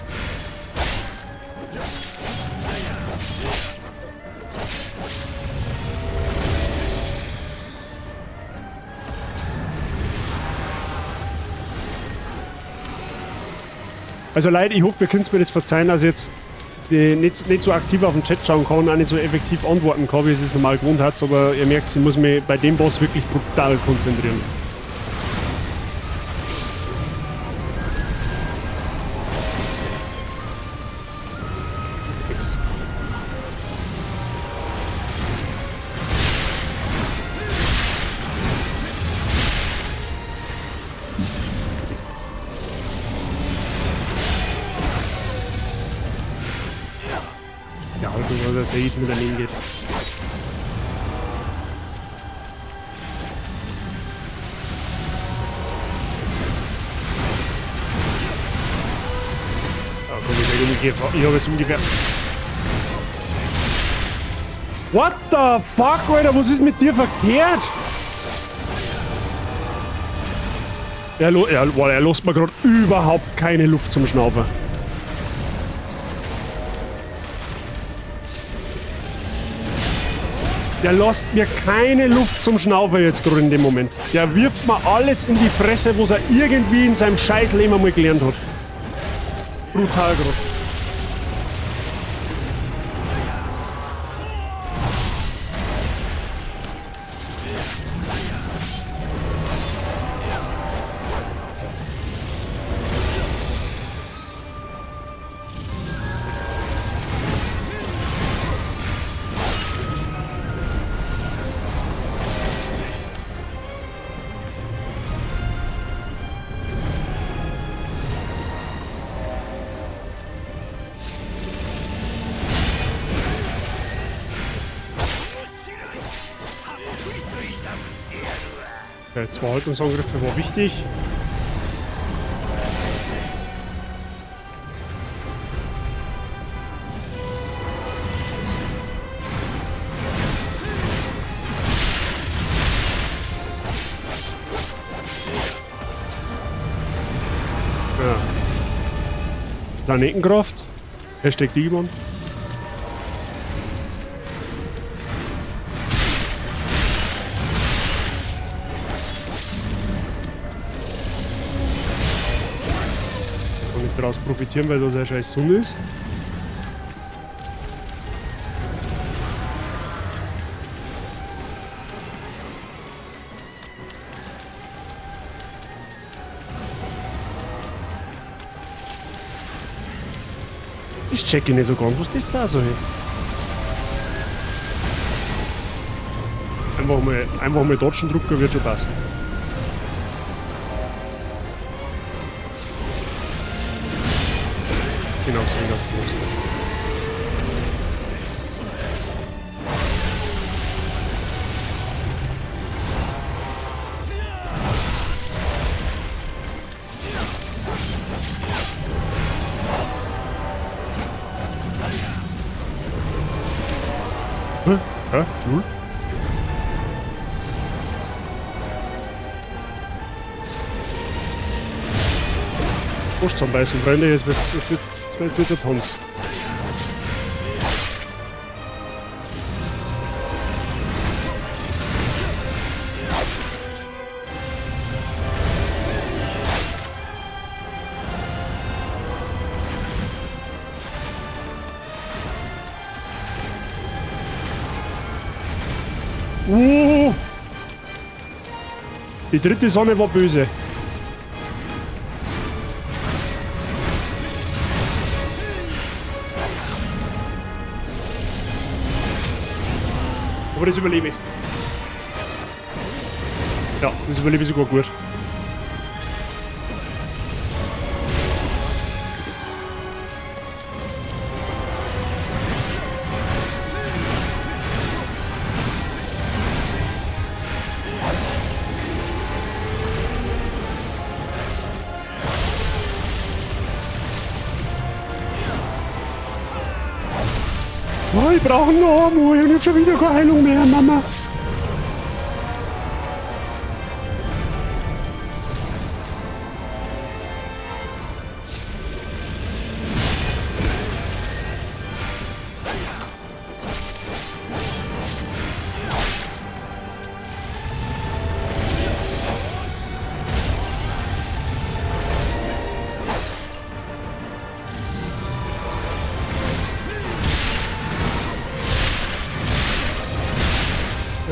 Also Leute, ich hoffe, ihr könnt mir das verzeihen, dass ich jetzt nicht so aktiv auf den Chat schauen kann und auch nicht so effektiv antworten kann, wie es es normal gewohnt hat, aber ihr merkt, ich muss mich bei dem Boss wirklich brutal konzentrieren. Dass er mit daneben geht. Ja, komm, ich habe jetzt ungefähr. What the fuck, Alter? Was ist mit dir verkehrt? Er lässt mir gerade überhaupt keine Luft zum Schnaufen. Der lässt mir keine Luft zum Schnaufen jetzt gerade in dem Moment. Der wirft mir alles in die Fresse, was er irgendwie in seinem Scheißleben einmal gelernt hat. Brutal gerade. Okay, 2 Haltungsangriffe war wichtig. Ja. Planetenkraft. Hashtag Digimon. Kann ich daraus profitieren, weil das ja scheiß Sonne ist. Ich checke nicht so ganz, was das sein soll. Einfach mal Dodgen drucken wird schon passen. Genau sehen, dass ich wusste. Hä? Hä? Null? Wurst zusammenbeißen, Freunde, jetzt wird's ein Tanz. Die dritte Sonne war böse. Aber das überlebe ich. Ja, das überlebe ich sogar gut. Oh, ich brauche noch einmal und ich hab schon wieder keine Heilung mehr, Mama.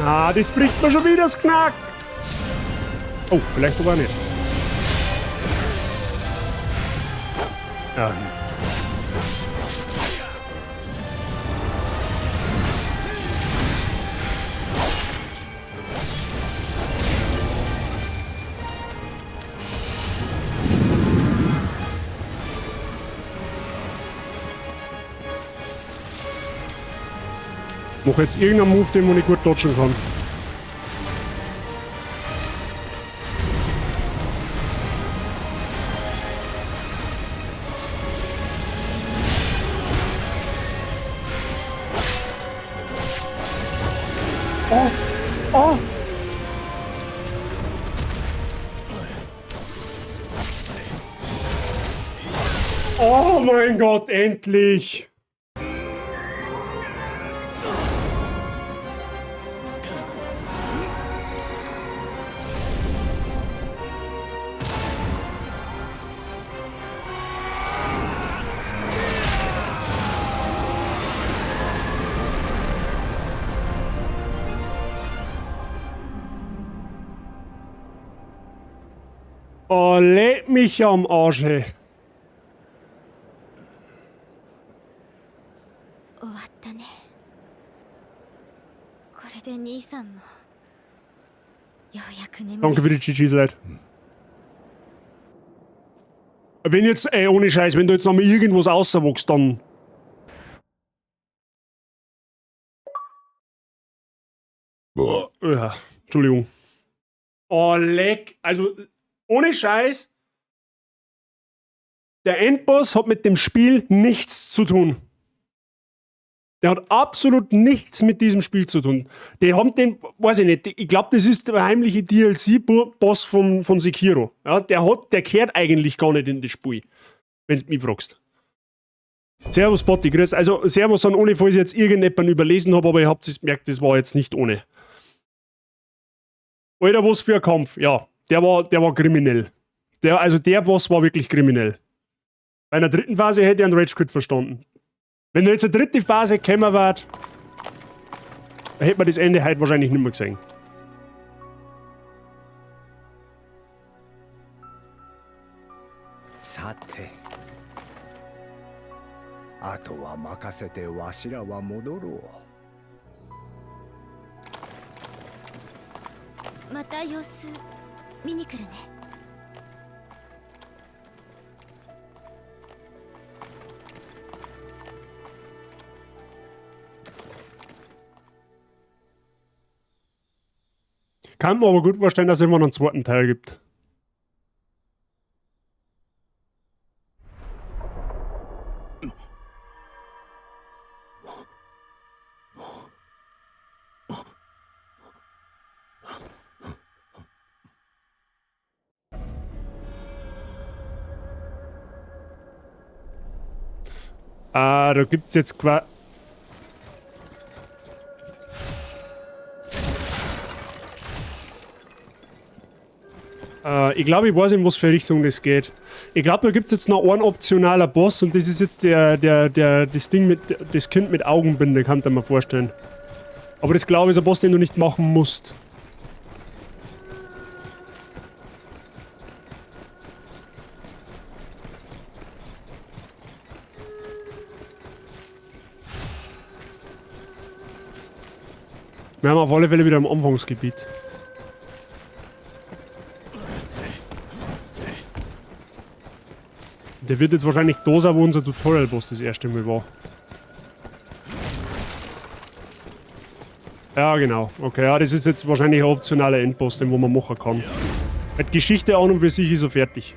Ah, das bricht mir schon wieder das Knack. Oh, vielleicht aber nicht. Ja. Mach jetzt irgendeinen Move, den man nicht gut dodgen kann. Oh! Oh! Oh mein Gott, endlich! Oh, leck mich am Arsch, ey. Danke für die GGs, Leute. Wenn jetzt, ey, ohne Scheiß, wenn du jetzt noch mal irgendwas rauswachst, dann... Boah, ja, Entschuldigung. Oh, leck. Also, ohne Scheiß. Der Endboss hat mit dem Spiel nichts zu tun. Der hat absolut nichts mit diesem Spiel zu tun. Die haben den, weiß ich nicht, ich glaube, das ist der heimliche DLC-Boss von Sekiro. Ja, der kehrt eigentlich gar nicht in das Spiel, wenn du mich fragst. Servus, Botti, grüß. Also, Servus an alle, falls ich jetzt irgendjemanden überlesen habe, aber ihr habt es gemerkt, das war jetzt nicht ohne. Alter, was für ein Kampf. Ja, der war kriminell. Also der Boss war wirklich kriminell. Bei einer dritten Phase hätte ich einen Rage Quit verstanden. Wenn da jetzt eine dritte Phase gekommen wäre, dann hätte man das Ende heute wahrscheinlich nicht mehr gesehen. さて、あとは任せて、わしらは戻ろう。また様子見に来るね。 Kann mir aber gut vorstellen, dass es irgendwann einen zweiten Teil gibt. Ah, da gibt's jetzt quasi. Ich glaube, ich weiß, in was für Richtung das geht. Ich glaube, da gibt es jetzt noch einen optionaler Boss und das ist jetzt das Ding mit, das Kind mit Augenbinde, kann ich mir vorstellen. Aber das, glaube ich, ist ein Boss, den du nicht machen musst. Wir haben auf alle Fälle wieder im Anfangsgebiet. Der wird jetzt wahrscheinlich da sein, wo unser Tutorial-Boss das erste Mal war. Ja, genau. Okay, ja, das ist jetzt wahrscheinlich ein optionaler Endboss, den wo man machen kann. Die Geschichte an und für sich ist so fertig.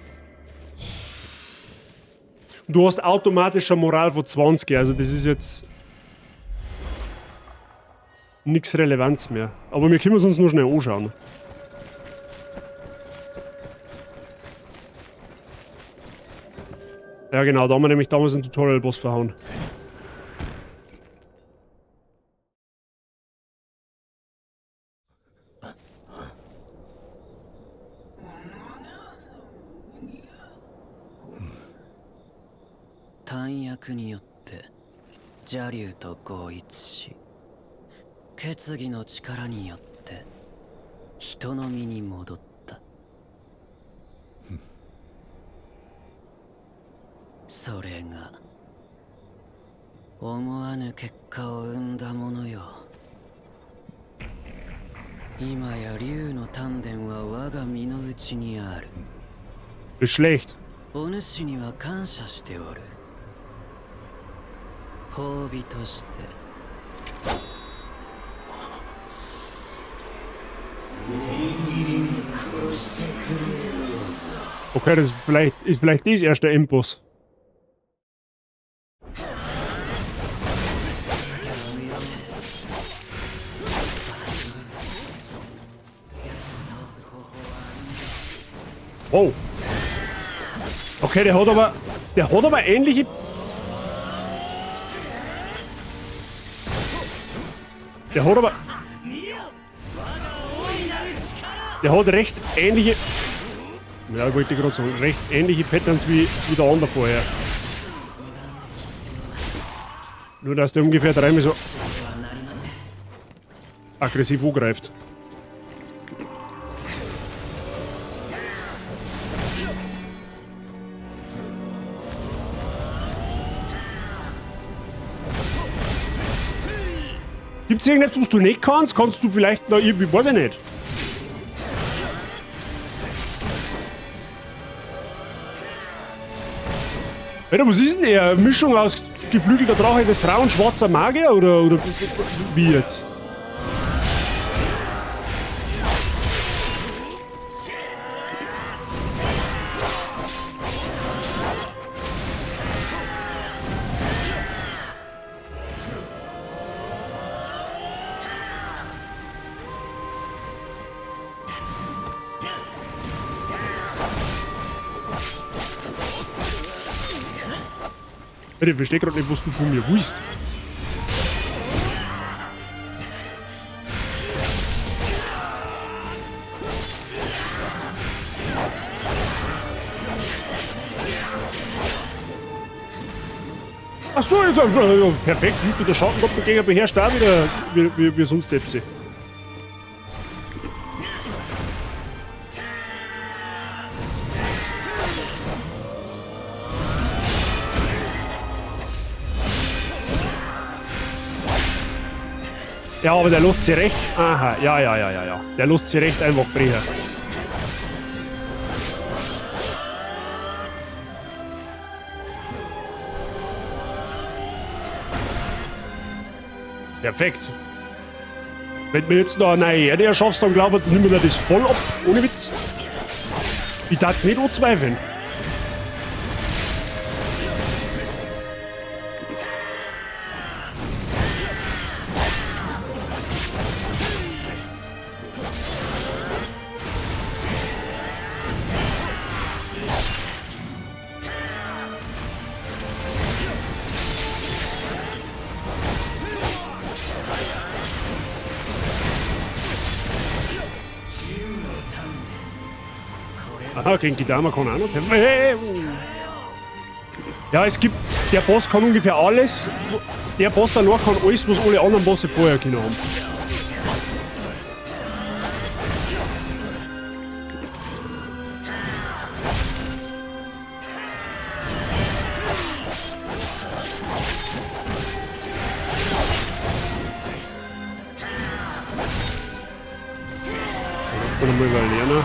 Und du hast automatisch eine Moral von 20, also das ist jetzt nichts Relevanz mehr. Aber wir können es uns nur schnell anschauen. Ja genau, da haben wir nämlich damals einen Tutorial-Boss verhauen. 弾薬によって邪竜と合一し、決議の力によって人の身に戻った。それが思わぬ結果を生んだものよ。今や竜の丹田は我が身の内にある。 Ist schlecht. お主には感謝しておる。褒美として、念入りに殺してくれようぞ。 Okay, das ist vielleicht das erste Endboss. 酒は無用です。私を撃つ奴を倒す方法はありません。 Oh. Okay, der hat aber ähnliche. Der hat aber. Der hat recht ähnliche. Ja, ich wollte gerade sagen, recht ähnliche Patterns wie der andere vorher. Nur, dass der ungefähr dreimal so aggressiv angreift. Gibt's irgendetwas, was du nicht kannst? Kannst du vielleicht noch irgendwie, weiß ich nicht. Alter, was ist denn der? Eine Mischung aus geflügelter Drache des Ra und schwarzer Magier oder wie jetzt? Ich verstehe gerade nicht, was du von mir willst. Ach so, jetzt, perfekt. Willst du der Schattendoppelgänger beherrscht auch wieder wie sonst Depsi. Ja, aber der lässt sich recht. Aha, ja. Der lässt sich recht einfach brechen. Perfekt. Wenn du mir jetzt noch eine neue Erde erschaffst, dann glaube ich, nimm mir das voll ab. Ohne Witz. Ich darf's nicht anzweifeln. Aha, Genki Dama kann auch noch. Ja, es gibt. Der Boss kann ungefähr alles. Der Boss allein kann alles, was alle anderen Bosse vorher können haben. Warte mal überlernen.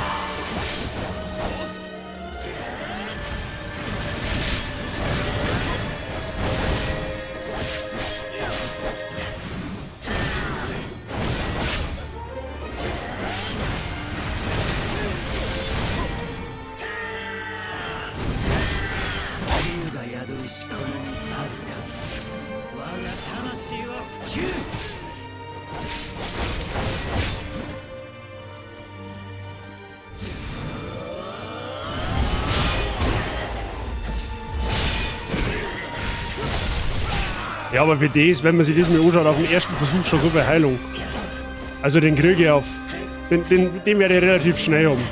Ja, aber für das, wenn man sich das mal anschaut, auf dem ersten Versuch schon so viel Heilung. Also den kriege ich auf. Den werde ich relativ schnell haben.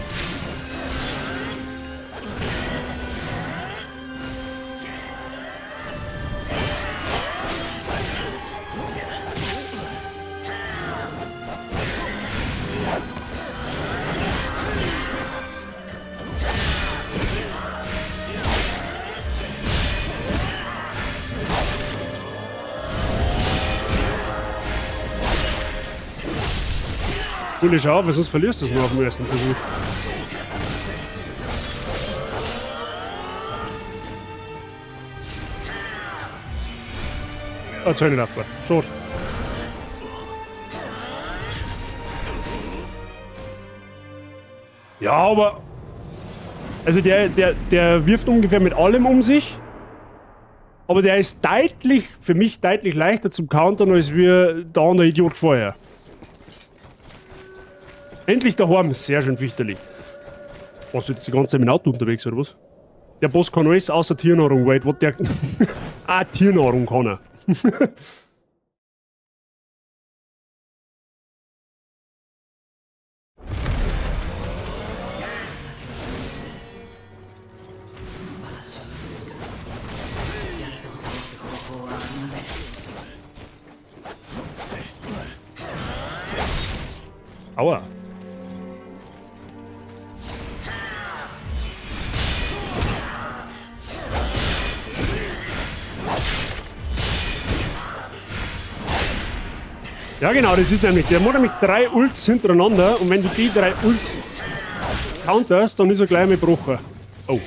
Coole Schau, weil sonst verlierst du es nur auf dem ersten Versuch. Ah, jetzt hab ich nicht aufgepasst. Schade. Ja, aber... Also der wirft ungefähr mit allem um sich. Aber der ist deutlich, für mich deutlich leichter zum Countern, als wir der andere Idiot vorher. Endlich daheim, sehr schön fichterlich. Warst du jetzt die ganze Zeit mit dem Auto unterwegs, oder was? Der Boss kann alles außer Tiernahrung, wait, what der... Ah, Tiernahrung kann er. Aua. Ja genau, das ist nämlich, der macht nämlich 3 Ults hintereinander und wenn du die 3 Ults counterst, dann ist er gleich mit gebrochen. Oh.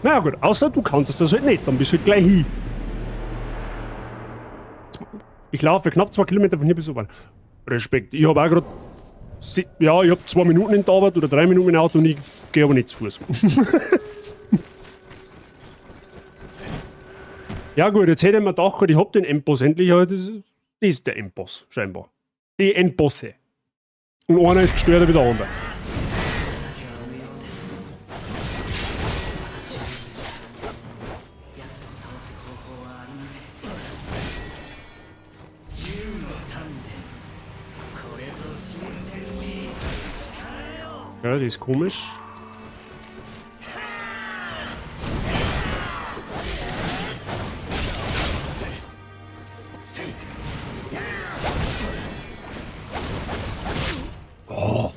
Na gut, außer du counterst das halt nicht, dann bist du halt gleich hin. Ich laufe knapp 2 Kilometer von hier bis oben. Respekt, ich hab auch grad... Ja, ich hab 2 Minuten in der Arbeit oder 3 Minuten im Auto und ich geh aber nicht zu Fuß. Ja gut, jetzt hätte ich mir gedacht, ich hab den Endboss endlich, aber das ist der Endboss, scheinbar. Die Endbosse. Und einer ist gestörter wie der andere. Ja, die ist komisch. Oh.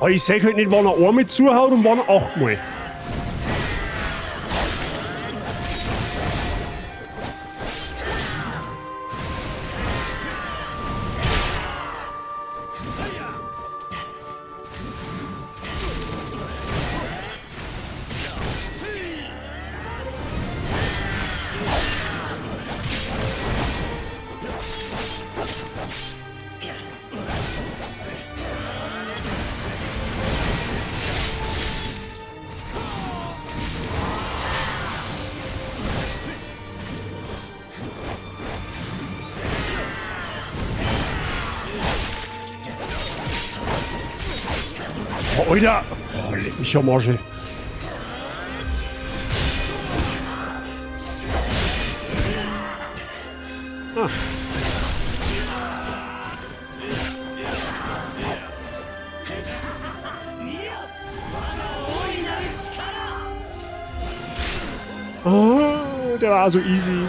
Aber ich seh halt nicht, wann er einmal zuhaut und wann er achtmal. Oh, Alter! Oh, leck mich am Arsch. Ah. Oh, der war so easy.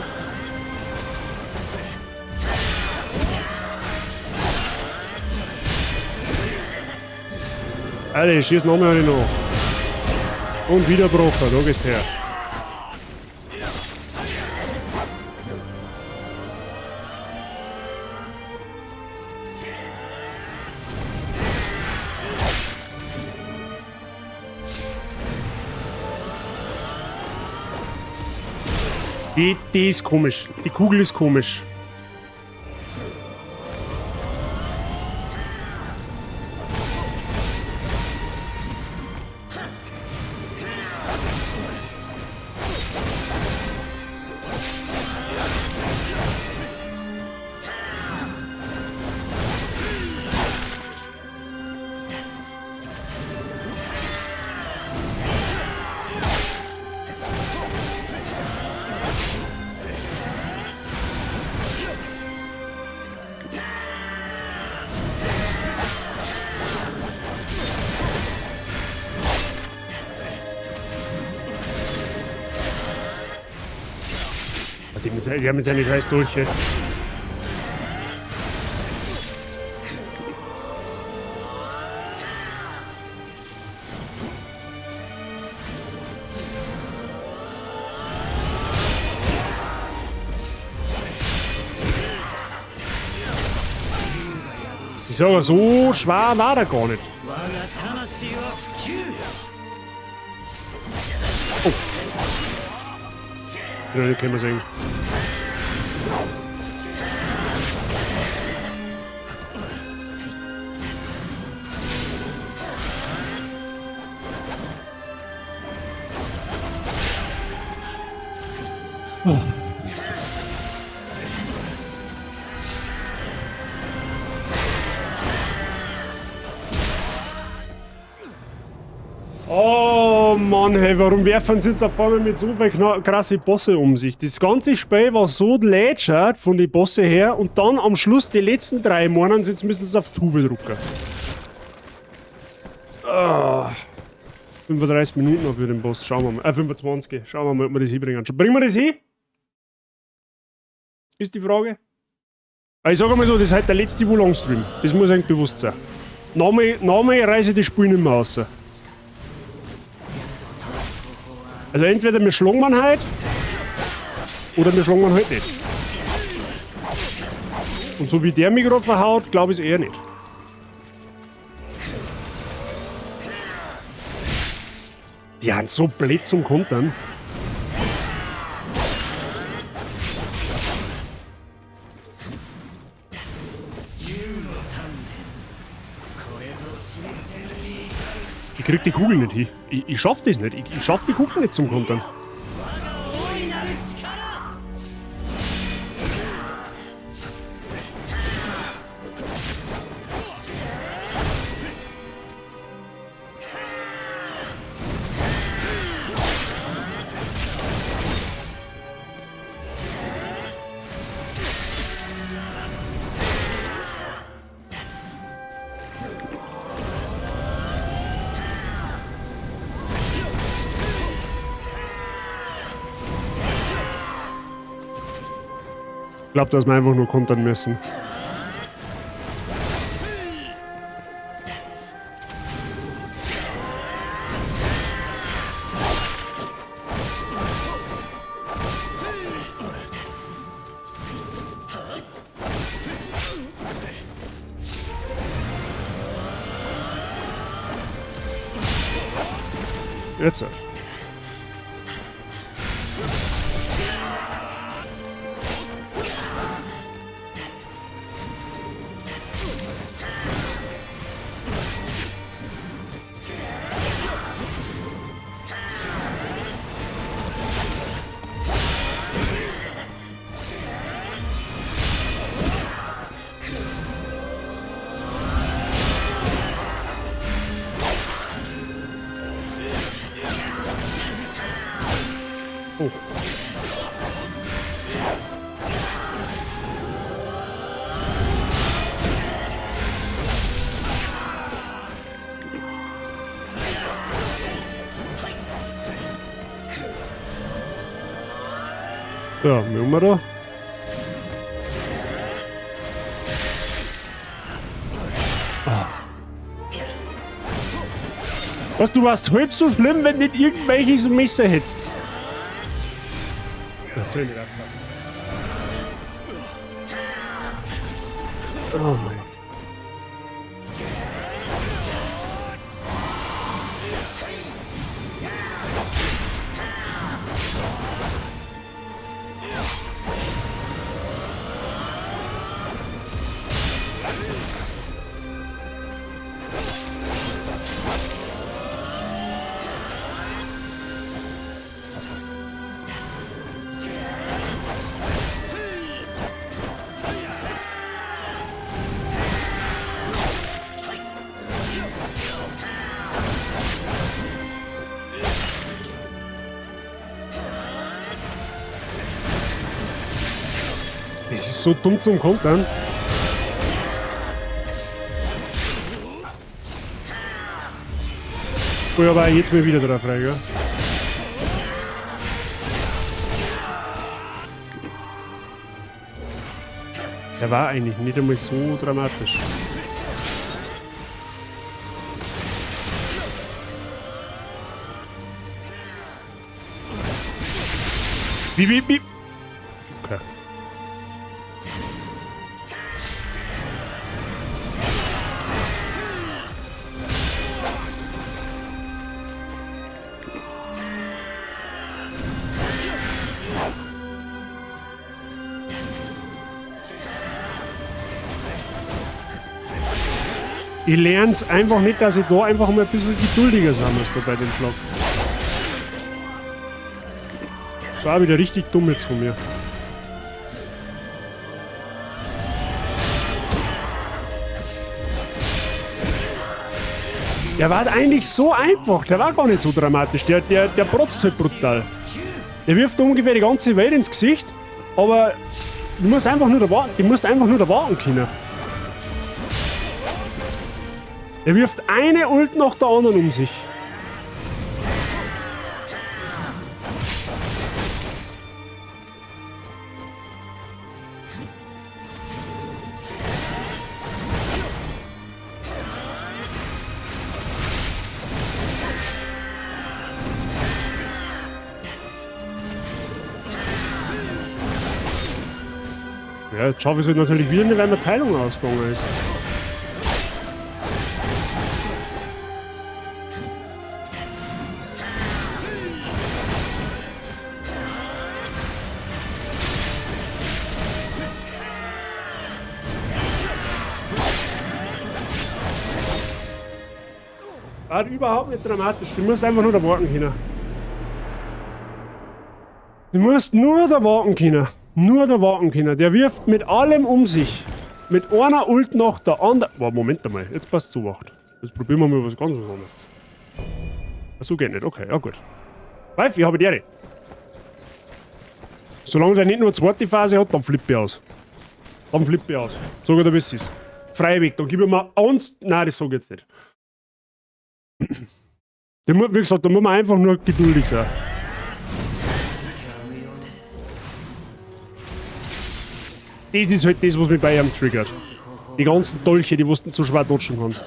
Alter, schieß nochmal eine noch. Und wieder Brocher, da gehst her. Die ist komisch. Die Kugel ist komisch. Die haben jetzt eine scheiß Dolche. Ich sag so schwer war der gar nicht. Oh. Ja, den können wir sehen. Oh Mann, hey, warum werfen sie jetzt auf einmal mit so viel krasse Bosse um sich? Das ganze Spiel war so lätschert von den Bosse her und dann am Schluss die letzten 3 Monate, jetzt müssen sie auf Tube drücken. Ah, 35 Minuten noch für den Boss, schauen wir mal. 25, schauen wir mal, ob wir das hinbringen. Bringen wir das hin? Ist die Frage. Ich sag mal so, das ist halt der letzte Wo-Long-Stream. Das muss eigentlich bewusst sein. Name reiße ich das Spiel nicht mehr raus. Also entweder wir schlagen man halt, oder wir schlagen man halt nicht. Und so wie der mich gerade verhaut, glaube ich es eher nicht. Die haben so blöd zum Kontern. Ich krieg die Kugel nicht hin. Ich schaff das nicht. Ich schaff die Kugel nicht zum Kontern. Ich glaub, dass wir einfach nur kontern müssen. Jetzt. Oh. Ja, wir haben wir da. Ah. Was, du warst halb so schlimm, wenn nicht irgendwelche Messer hättest. Jetzt soll ich nicht aufpassen. Oh mein. Das ist so dumm zum Kontern. Oh ja, aber jetzt mal wieder drauf rein, gell? Der war eigentlich nicht einmal so dramatisch. Wie? Okay. Ich lern's einfach nicht, dass ich da einfach mal ein bisschen geduldiger sein muss da bei dem Schlag. War wieder richtig dumm jetzt von mir. Der war eigentlich so einfach, der war gar nicht so dramatisch, der protzt halt brutal. Der wirft ungefähr die ganze Welt ins Gesicht, aber du musst einfach nur da warten, du musst einfach nur da warten können. Er wirft eine Ult nach der anderen um sich. Ja, jetzt schaffe ich es halt natürlich wieder nicht, weil mir Teilung ausgegangen ist. War überhaupt nicht dramatisch. Du musst einfach nur da warten können. Du musst nur da warten können. Nur da warten können. Der wirft mit allem um sich. Mit einer Ult nach der anderen. Warte, Moment einmal. Jetzt passt zu wacht. Jetzt probieren wir mal was ganz anderes. Ach so, geht nicht. Okay, ja gut. Weif, ich habe die Ehre. Solange der nicht nur zweite Phase hat, dann flippe ich aus. Dann flippe ich aus. Sag ich dir, wie es ist. Freiweg, dann gib ich mir eins. Nein, das sag ich jetzt nicht. Wie gesagt, da muss man einfach nur geduldig sein. Das ist halt das, was mich bei ihm triggert. Die ganzen Dolche, die du nicht so schwer dodgen kannst.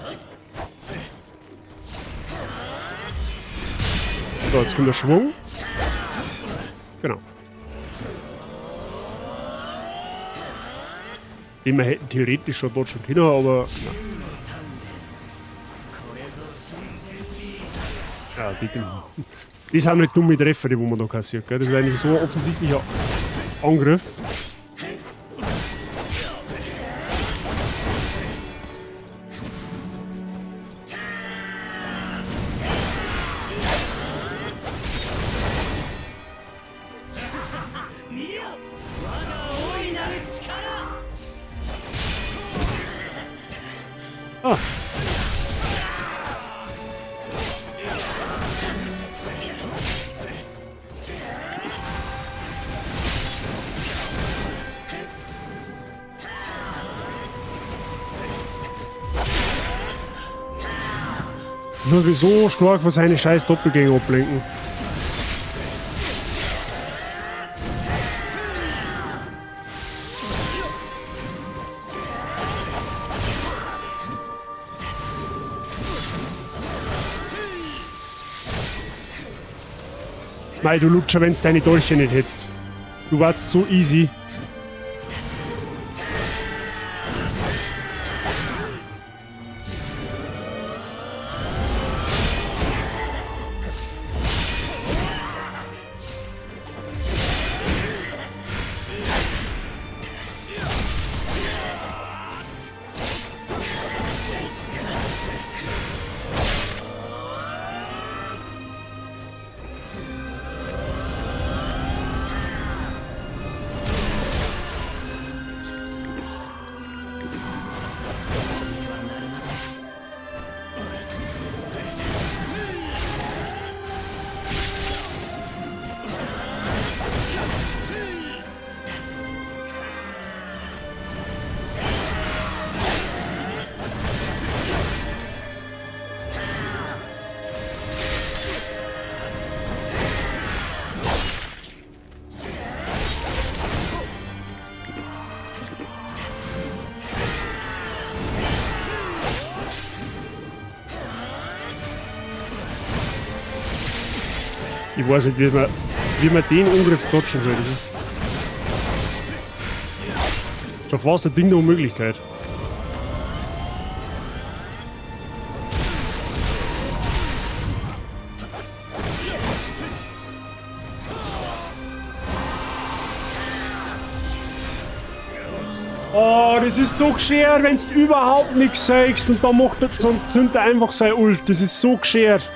So, jetzt kommt der Schwung. Genau. Den wir hätten theoretisch schon dodgen können, aber... Nein. Ja, die sind halt dumme Treffer, die wo man da kassiert, gell? Das ist eigentlich so ein offensichtlicher Angriff. Ah. Nur wie so stark von seinen scheiß Doppelgänger ablenken. Mei, du Lutscher, wenn's deine Dolche nicht hättest. Du warst so easy. Ich weiß nicht, wie man den Angriff dodgen soll. Das ist schon fast ein Ding der Unmöglichkeit. Oh, das ist doch geschert, wenn's du überhaupt nichts sagst und dann macht er, zündet er einfach sein Ult. Das ist so geschert.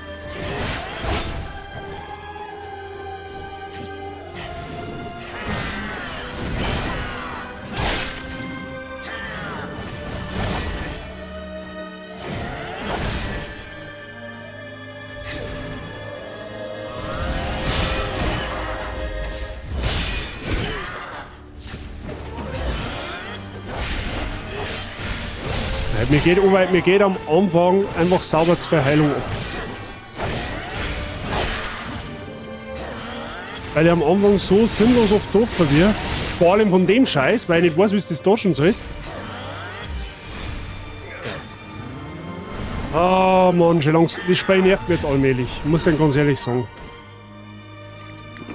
Mir geht am Anfang einfach sauber zur Verheilung ab. Weil ich am Anfang so sinnlos oft getroffen wird. Vor allem von dem Scheiß, weil ich nicht weiß, wie du das dodgen sollst. Ah, Mann, schon langsam. Das Spiel nervt mich jetzt allmählich. Ich muss dann ganz ehrlich sagen.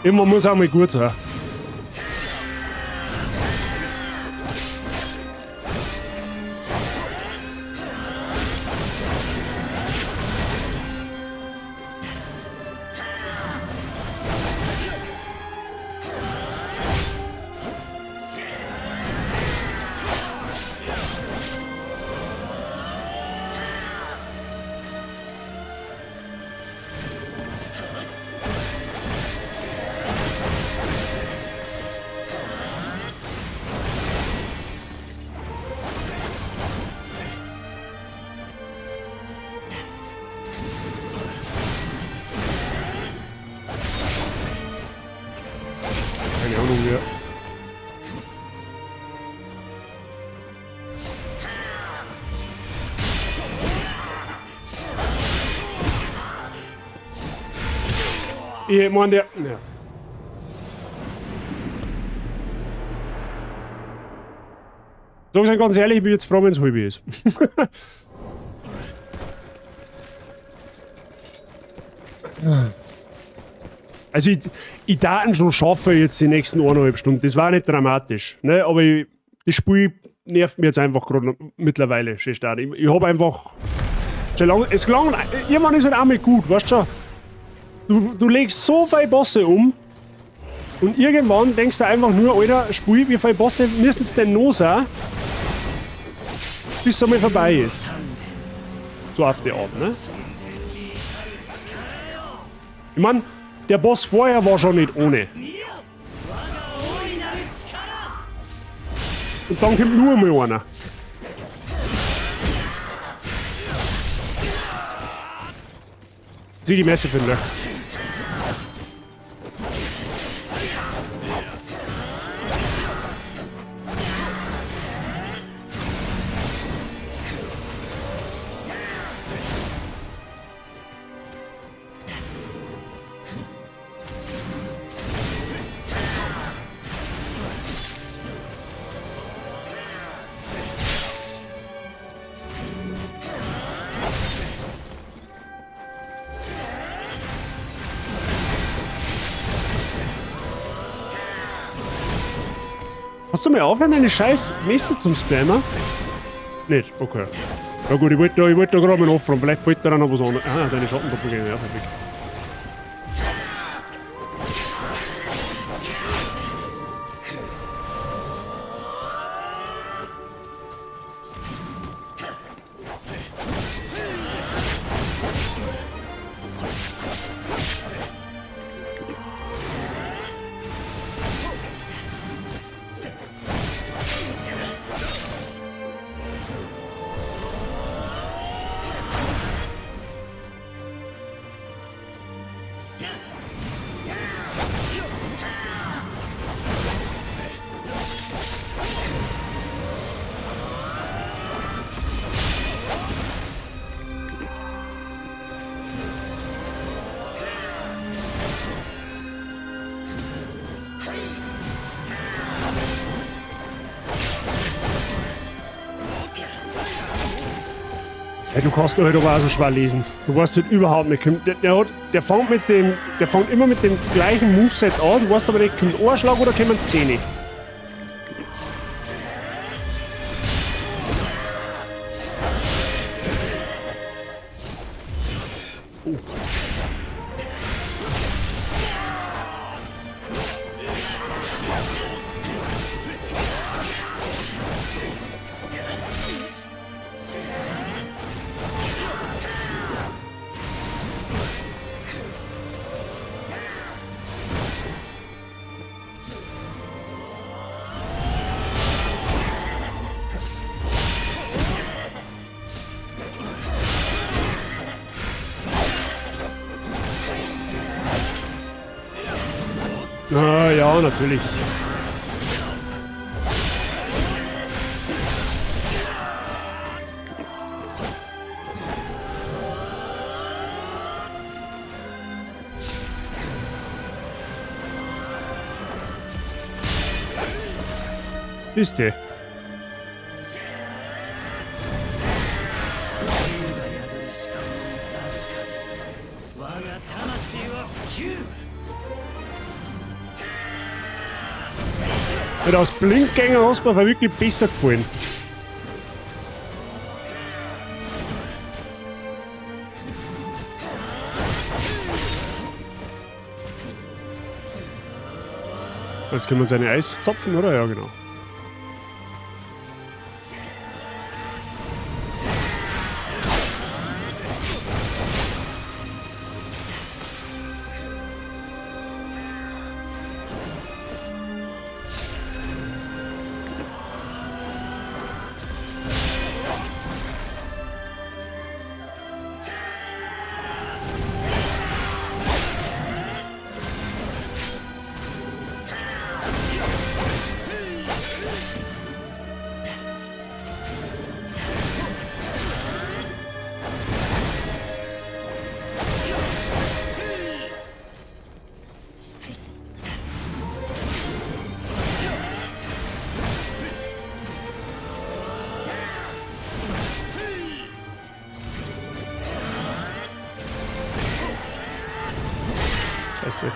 Immer muss auch mal gut sein. Keine Ahnung, ja. Ich mein, der. Ja. Sag ich ganz ehrlich, ich bin jetzt froh, wenn es halb ist. Also ich darf schon schaffen jetzt die nächsten 1,5 Stunden. Das war nicht dramatisch. Ne? Aber das Spiel nervt mir jetzt einfach gerade mittlerweile schon stark. Ich hab einfach schon lange, es klang, irgendwann ist halt auch mal gut, weißt du schon? Du legst so viele Bosse um und irgendwann denkst du einfach nur, Alter, Spiel, wie viele Bosse müssen es denn noch sein, bis es einmal vorbei ist. So auf die Art, ne? Ich mein, der Boss vorher war schon nicht ohne. Und dann kommt nur mal einer. Sieh die Messe für den Löch. Hast du mal aufhören, deine scheiß Messe zum Spammer? Nicht, okay. Ja gut, ich wollte da gerade mal nachfragen, vielleicht fällt da noch was an. Ah, deine Schattendoppelgänger, ja, perfekt. Ja, du kannst halt aber auch so schwer lesen. Du weißt halt überhaupt nicht. Der fängt immer mit dem gleichen Moveset an. Du weißt aber nicht, kommt ein Schlag oder kommen 10. Oh. Ah, ja, natürlich. Ist der. Weil als Blindgänger hast du mir wirklich besser gefallen. Jetzt können wir uns eine Eis zapfen, oder? Ja, genau. Scheiße.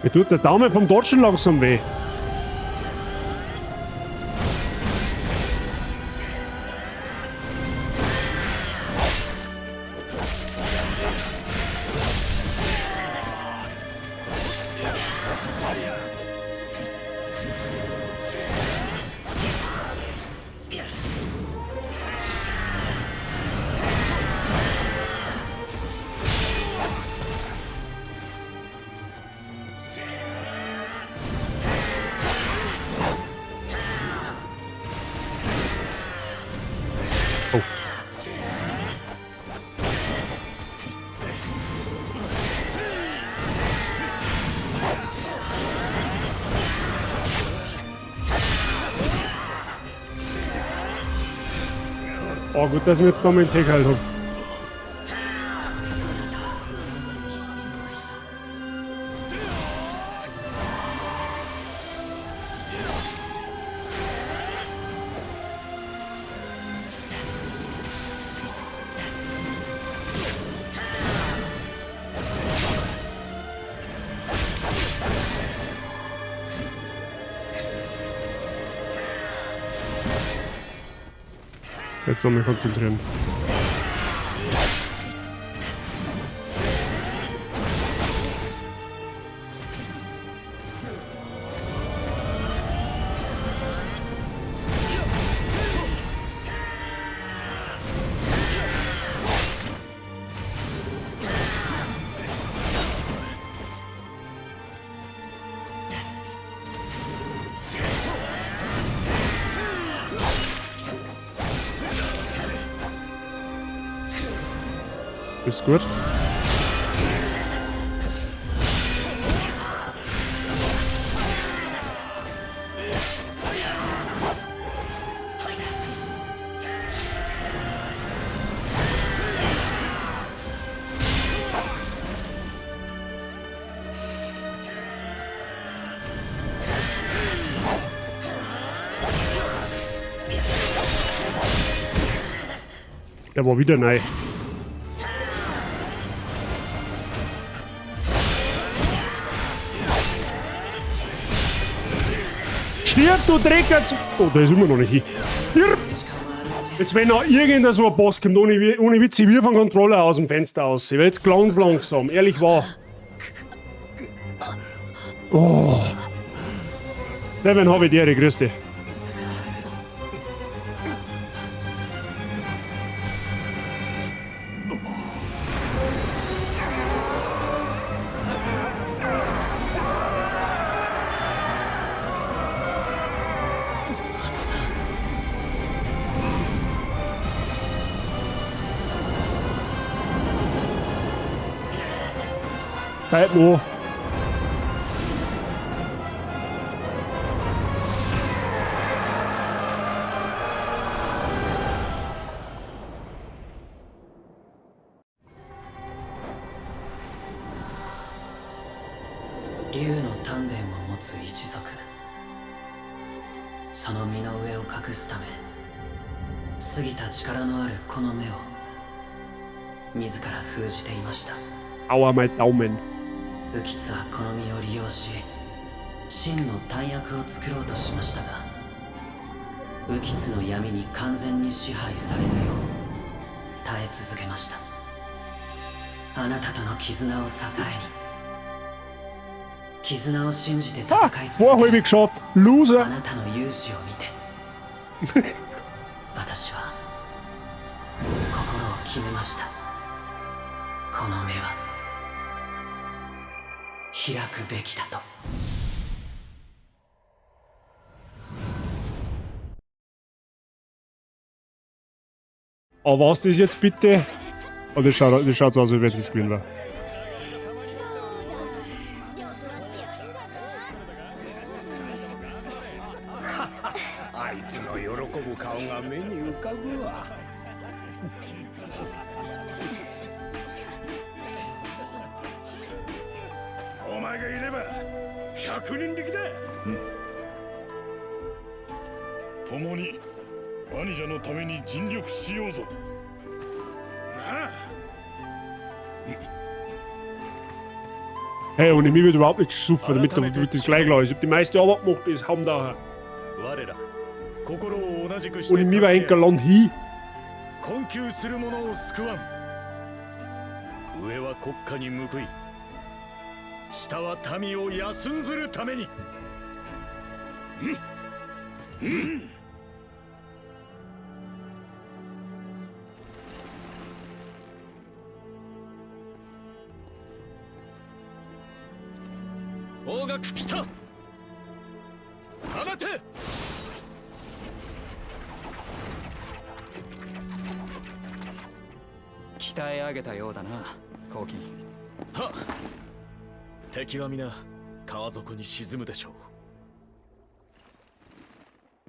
Mir tut der Daumen vom Dodgen langsam weh. Oh. Oh gut, dass ich mir jetzt nochmal den Tag halt habe. Jetzt nochmal konzentrieren. Ist gut. Der war wieder neu. Stirb, du Dreckers! Oh, der ist immer noch nicht hier. Stirb! Jetzt, wenn noch irgendein so ein Boss kommt, ohne Witz, ich wirf einen Controller aus dem Fenster aus. Ich werde jetzt ganz langsam, ehrlich wahr. Oh. Devin, habe ich die Ehre, grüß dich. Bleib nur. 竜の丹田を持つ一族。その身の上を隠すため、過ぎた力のあるこの目を自ら封じていました。 Aua, mein Daumen. 右吉はこの身を利用し、真の大役を作ろうとしましたが、右吉の闇に完全に支配されるよう耐え続けました。あなたとの絆を支えに、絆を信じて戦い続け、 Vorhalbe geschafft. Loser. あなたの勇姿を見て、私は心を決めました。この目は開くべきだと。 Aber was das jetzt bitte? Oh, das schaut so aus, als wenn es gewesen war. いつの喜ぶ顔が目に浮かぶわ。お前がいれば百人力だ。共に兄者のために尽力しようぞ。なあ。 Hey, und mir wird überhaupt nichts gesoffen, damit damit das gleich klar ist. Ich hab die meiste Arbeit gemacht, das haben da. 我ら心を同じくして Und mir war 助け合 ein Land hin. 困窮する者を救わん。上は国家に報い、下は民を安んずるために。 方角来た。放て。鍛え上げたようだな、コウキ。はっ。敵は皆川底に沈むでしょう。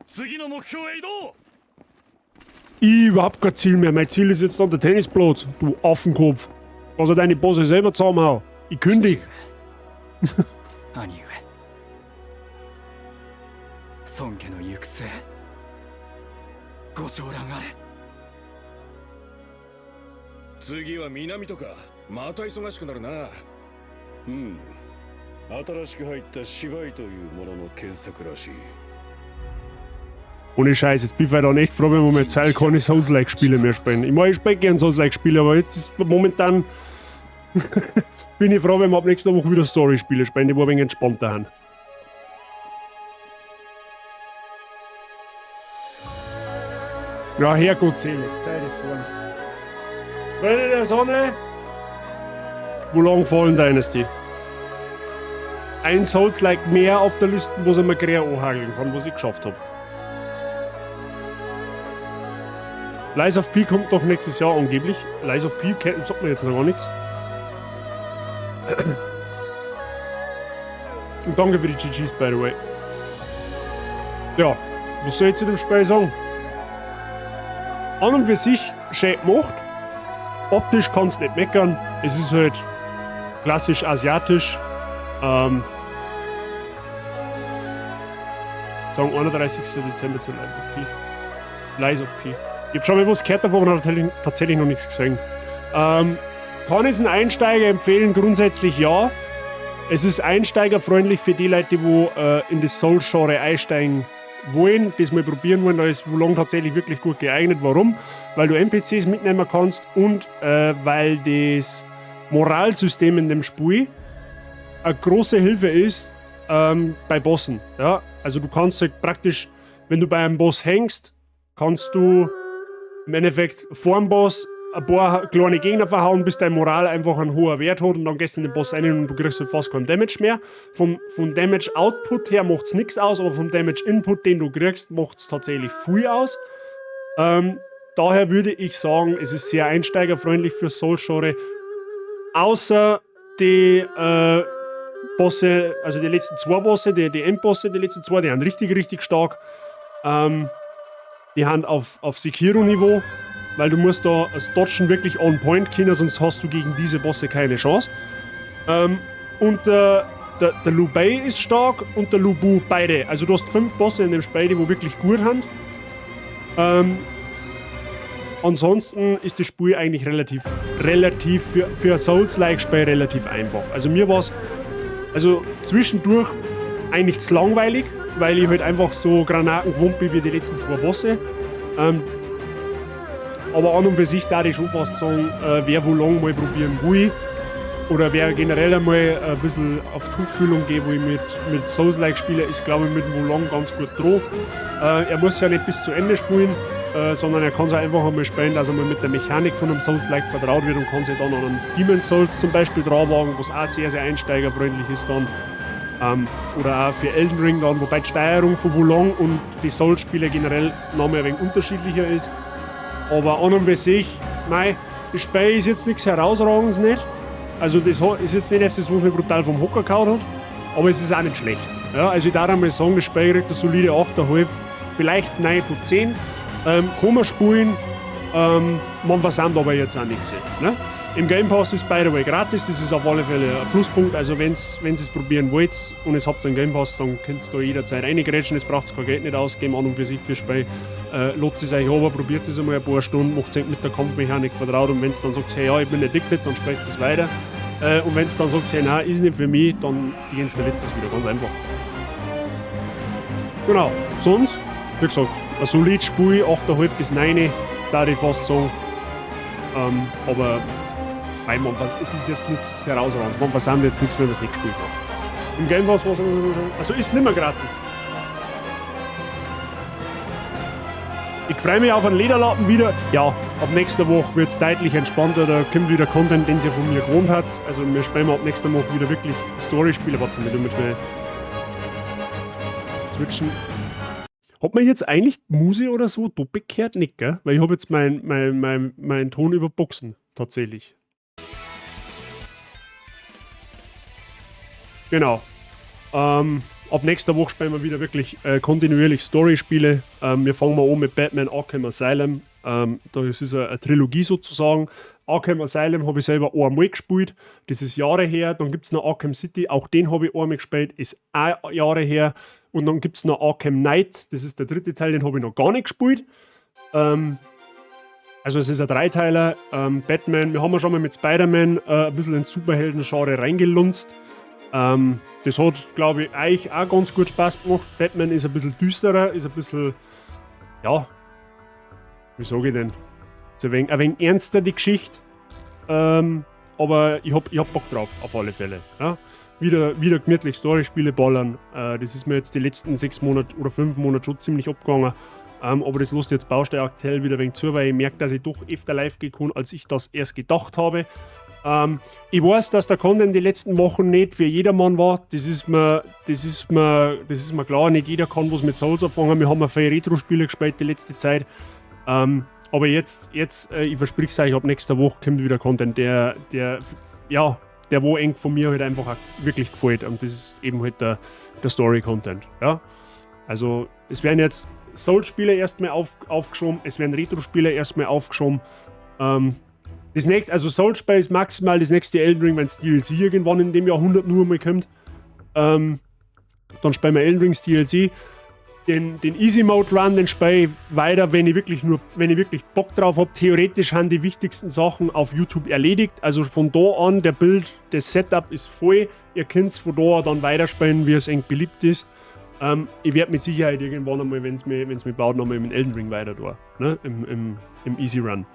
次の目標へ移動。 Ich überhaupt kein Ziel mehr. Mein Ziel ist jetzt dann der Tennisplatz, du Affenkopf. Kannst du deine Bosse selber zusammenhauen. Ich kündige. 兄上、孫家の行く末、ご承覧あれ。次は南とか、また忙しくなるな。うん、新しく入った芝居というものの検索らしい。 Ohne Scheiß, jetzt bin ich dann echt froh, wenn wir mal Zeit keine Souls-like-Spiele mehr spielen. Ich meine, ich spiele gerne Souls-like-Spiele, aber jetzt ist momentan bin ich froh, wenn wir ab nächster Woche wieder Story-Spiele spielen, die wo ein wenig entspannter sind. Ja, Herrgott selig, Zeit ist vorn. Freunde der Sonne, Wo Long Fallen Dynasty. Ein Souls-like mehr auf der Liste, wo ich mir gerade anhakeln kann, was ich geschafft habe. Lies of P kommt doch nächstes Jahr angeblich. Lies of P sagt mir jetzt noch gar nichts. Und danke für die GGs, by the way. Ja, was soll ich zu dem Spiel sagen? An und für sich schön gemacht. Optisch kannst du nicht meckern. Es ist halt klassisch asiatisch. Sagen 31. Dezember zu Lies of P. Lies of P. Ich hab schon mal was gehört davon, aber tatsächlich noch nichts gesehen. Kann ich es einem Einsteiger empfehlen? Grundsätzlich ja. Es ist einsteigerfreundlich für die Leute, die wo in das Souls-Genre einsteigen wollen, das mal probieren wollen. Da ist Wo Long tatsächlich wirklich gut geeignet. Warum? Weil du NPCs mitnehmen kannst und weil das Moralsystem in dem Spiel eine große Hilfe ist bei Bossen. Ja? Also du kannst halt praktisch, wenn du bei einem Boss hängst, kannst du im Endeffekt vor dem Boss ein paar kleine Gegner verhauen, bis dein Moral einfach einen hohen Wert hat, und dann gehst du in den Boss rein und du kriegst halt fast keinen Damage mehr. Vom Damage Output her macht's nichts aus, aber vom Damage Input, den du kriegst, macht's tatsächlich viel aus. Daher würde ich sagen, es ist sehr einsteigerfreundlich für Souls-Genre. Außer die Bosse, also die letzten zwei Bosse, die Endbosse, die letzten zwei, die sind richtig, richtig stark. Die haben auf Sekiro-Niveau, weil du musst da das Dodgen wirklich on point können, sonst hast du gegen diese Bosse keine Chance. Und der Liu Bei ist stark und der Lu Bu, beide. Also du hast 5 Bosse in dem Spiel, die wo wirklich gut sind. Ansonsten ist das Spiel eigentlich relativ für ein Souls-like-Spiel relativ einfach. Also mir war's, also zwischendurch eigentlich zu langweilig, weil ich halt einfach so Granaten gewohnt bin wie die letzten zwei Bosse. Aber an und für sich darf ich schon fast sagen, wer Wo Long mal probieren will oder wer generell einmal ein bisschen auf Tuchfühlung geht, wo ich mit Souls-like spiele, ist, glaube ich, mit dem Wo Long ganz gut dran. Er muss ja nicht bis zu Ende spielen, sondern er kann es einfach einmal spielen, dass er mal mit der Mechanik von einem Souls-like vertraut wird und kann sich dann an einem Demon's Souls zum Beispiel dran wagen, was auch sehr, sehr einsteigerfreundlich ist dann. Oder auch für Elden Ring dann, wobei die Steuerung von Wo Long und die Souls-Spiele generell nochmal ein wenig unterschiedlicher ist. Aber an und für sich, mei, das Spiel ist jetzt nichts Herausragendes nicht. Also das ist jetzt nicht etwas, was mich brutal vom Hocker gehauen hat, aber es ist auch nicht schlecht. Ja, also ich darf einmal sagen, das Spiel kriegt eine solide 8,5. Vielleicht 9 von 10. Kann man spielen, man versandt aber jetzt auch nichts. Ne? Im Game Pass ist by the way gratis, das ist auf alle Fälle ein Pluspunkt. Also wenn's es probieren wollt und es habt einen Game Pass, dann könnt ihr da jederzeit reingrätschen, es braucht kein Geld nicht ausgeben, an und für sich fürs Spiel. Lasst es euch aber, probiert es einmal ein paar Stunden, macht es mit der Kampfmechanik vertraut und wenn's dann sagt, hey ja, ich bin addicted, dann spielt es weiter. Und wenn's dann sagt, hey, nein, ist nicht für mich, dann deinstalliert es wieder, ganz einfach. Genau, sonst, wie gesagt, ein solides Spiel, 8,5 bis 9, da ich fast sagen. Aber weil man, es ist jetzt nichts herausragendes, man versandt jetzt nichts mehr, was nicht gespielt hat. Im Game Pass war es, also ist nicht mehr gratis. Ich freue mich auf einen Lederlappen wieder. Ja, ab nächster Woche wird's deutlich entspannter, da kommt wieder Content, den ihr von mir gewohnt habt. Also wir spielen ab nächster Woche wieder wirklich Story-Spiele. Warte mal, wir schnell switchen. Hat man jetzt eigentlich Muse oder so doppelt gehört? Nicht, gell? Weil ich hab jetzt mein Ton über Boxen, tatsächlich. Genau. Ab nächster Woche spielen wir wieder wirklich kontinuierlich Story-Spiele. Wir fangen mal an mit Batman Arkham Asylum. Das ist eine Trilogie sozusagen. Arkham Asylum habe ich selber einmal gespielt. Das ist Jahre her. Dann gibt's noch Arkham City. Auch den habe ich einmal gespielt. Ist auch Jahre her. Und dann gibt's noch Arkham Knight. Das ist der dritte Teil. Den habe ich noch gar nicht gespielt. Also es ist ein Dreiteiler. Batman. Wir haben ja schon mal mit Spider-Man ein bisschen ins Superhelden-Genre reingelunzt. Das hat, glaub ich, euch auch ganz gut Spaß gemacht. Batman ist ein bisschen düsterer, ist ein bisschen, ja, wie sag ich denn? Ist ein wenig ernster die Geschichte. Aber ich hab Bock drauf, auf alle Fälle. Ja? Wieder gemütlich Story-Spiele ballern. Das ist mir jetzt die letzten 6 Monate oder 5 Monate schon ziemlich abgegangen. Aber das lässt jetzt Baustelle aktuell wieder ein wenig zu, weil ich merke, dass ich doch öfter live gehen kann, als ich das erst gedacht habe. Ich weiß, dass der Content die letzten Wochen nicht für jedermann war. Das ist mir klar. Nicht jeder kann was mit Souls anfangen. Wir haben ja viele Retro-Spiele gespielt die letzte Zeit. Aber jetzt, ich verspreche es euch, ab nächster Woche kommt wieder Content, der wo eng von mir halt einfach auch wirklich gefällt. Und das ist eben halt der Story-Content. Ja? Also es werden jetzt Souls-Spiele erstmal aufgeschoben, es werden Retro-Spiele erstmal aufgeschoben. Das nächste, also Souls-Spiel ist maximal das nächste Elden Ring, wenn's DLC irgendwann in dem Jahrhundert nur mal kommt. Dann spielen wir Elden Rings DLC. Den Easy Mode Run, den spiele ich weiter, wenn ich wirklich nur, wenn ich wirklich Bock drauf hab. Theoretisch haben die wichtigsten Sachen auf YouTube erledigt. Also von da an, der Build, das Setup ist voll. Ihr könnt's von da an dann weiterspielen, wie es eng beliebt ist. Ich werd mit Sicherheit irgendwann einmal, wenn's mir baut, nochmal im Elden Ring weiter da, ne? Im Easy Run.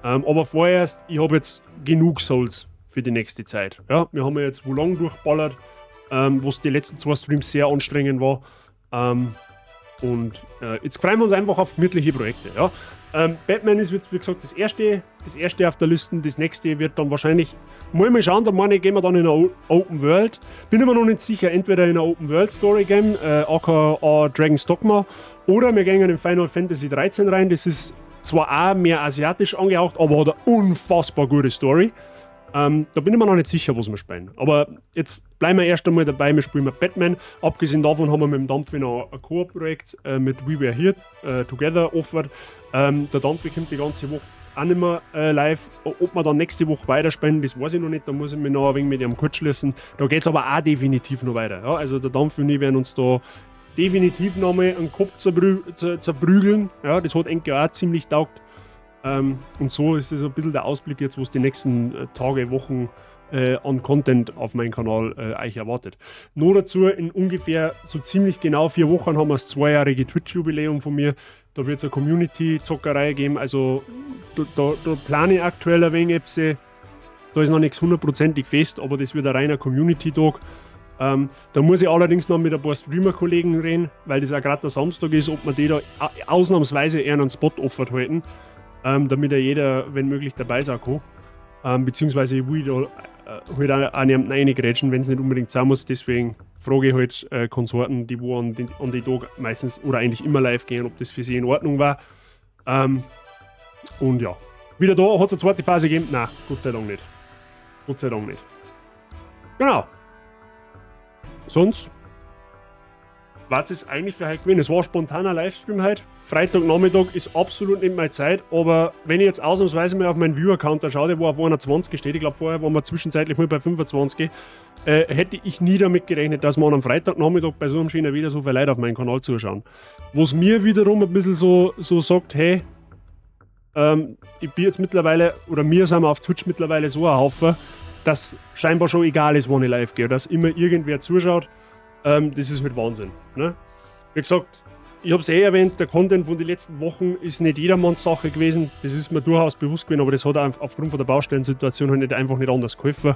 Aber vorerst, ich hab jetzt genug Souls für die nächste Zeit. Ja, wir haben ja jetzt Wo Long durchballert, was die letzten 2 Streams sehr anstrengend war. Und jetzt freuen wir uns einfach auf gemütliche Projekte. Ja. Batman ist jetzt, wie gesagt, das erste auf der Liste. Das nächste wird dann wahrscheinlich, mal schauen, da meine ich, gehen wir dann in eine Open World. Bin ich mir noch nicht sicher, entweder in eine Open World Story Game, aka Dragon's Dogma, oder wir gehen in Final Fantasy 13 rein. Das ist zwar auch mehr asiatisch angehaucht, aber hat eine unfassbar gute Story. Da bin ich mir noch nicht sicher, was wir spielen. Aber jetzt bleiben wir erst einmal dabei, wir spielen mit Batman. Abgesehen davon haben wir mit dem Dampfi noch ein Koop-Projekt mit We Were Here Together offered. Der Dampfi kommt die ganze Woche auch nicht mehr live. Ob wir dann nächste Woche weiterspielen, das weiß ich noch nicht. Da muss ich mich noch ein wenig mit ihm kurz schließen. Da geht's aber auch definitiv noch weiter. Ja, also der Dampfi und ich werden uns da definitiv noch mal einen Kopf zerprügeln. Ja, das hat eigentlich auch ziemlich taugt. Und so ist es ein bisschen der Ausblick jetzt, was die nächsten Tage, Wochen an Content auf meinem Kanal euch erwartet. Nur dazu, in ungefähr so ziemlich genau 4 Wochen haben wir das 2-jährige Twitch-Jubiläum von mir. Da wird's eine Community-Zockerei geben. Also da plane ich aktuell ein wenig etwas. Da ist noch nichts hundertprozentig fest, aber das wird ein reiner Community-Tag. Da muss ich allerdings noch mit ein paar Streamer-Kollegen reden, weil das auch gerade der Samstag ist, ob wir die da ausnahmsweise eher einen Spot offert halten, damit ja jeder, wenn möglich, dabei sein kann. Beziehungsweise ich will da halt auch nicht reingrätschen, wenn's nicht unbedingt sein muss. Deswegen frage ich halt Konsorten, die wo an die Tag meistens oder eigentlich immer live gehen, ob das für sie in Ordnung war. Wieder da, hat's eine zweite Phase gegeben? Nein, Gott sei Dank nicht. Gott sei Dank nicht. Genau. Sonst Was ist eigentlich für heute gewesen? Es war ein spontaner Livestream heute. Freitagnachmittag ist absolut nicht meine Zeit, aber wenn ich jetzt ausnahmsweise mal auf meinen Viewer-Counter schaue, der wo auf 21 steht, ich glaube, vorher waren wir zwischenzeitlich mal bei 25, hätte ich nie damit gerechnet, dass man am Freitagnachmittag bei so einem schönen Wetter so viele Leute auf meinen Kanal zuschauen. Was mir wiederum ein bisschen so sagt, hey, ich bin jetzt mittlerweile, oder wir sind auf Twitch mittlerweile so ein Haufen, dass scheinbar schon egal ist, wann ich live gehe, dass immer irgendwer zuschaut. Das ist halt Wahnsinn. Ne? Wie gesagt, ich habe es eh erwähnt, der Content von den letzten Wochen ist nicht jedermanns Sache gewesen. Das ist mir durchaus bewusst gewesen, aber das hat auch aufgrund von der Baustellensituation halt nicht, einfach nicht anders geholfen.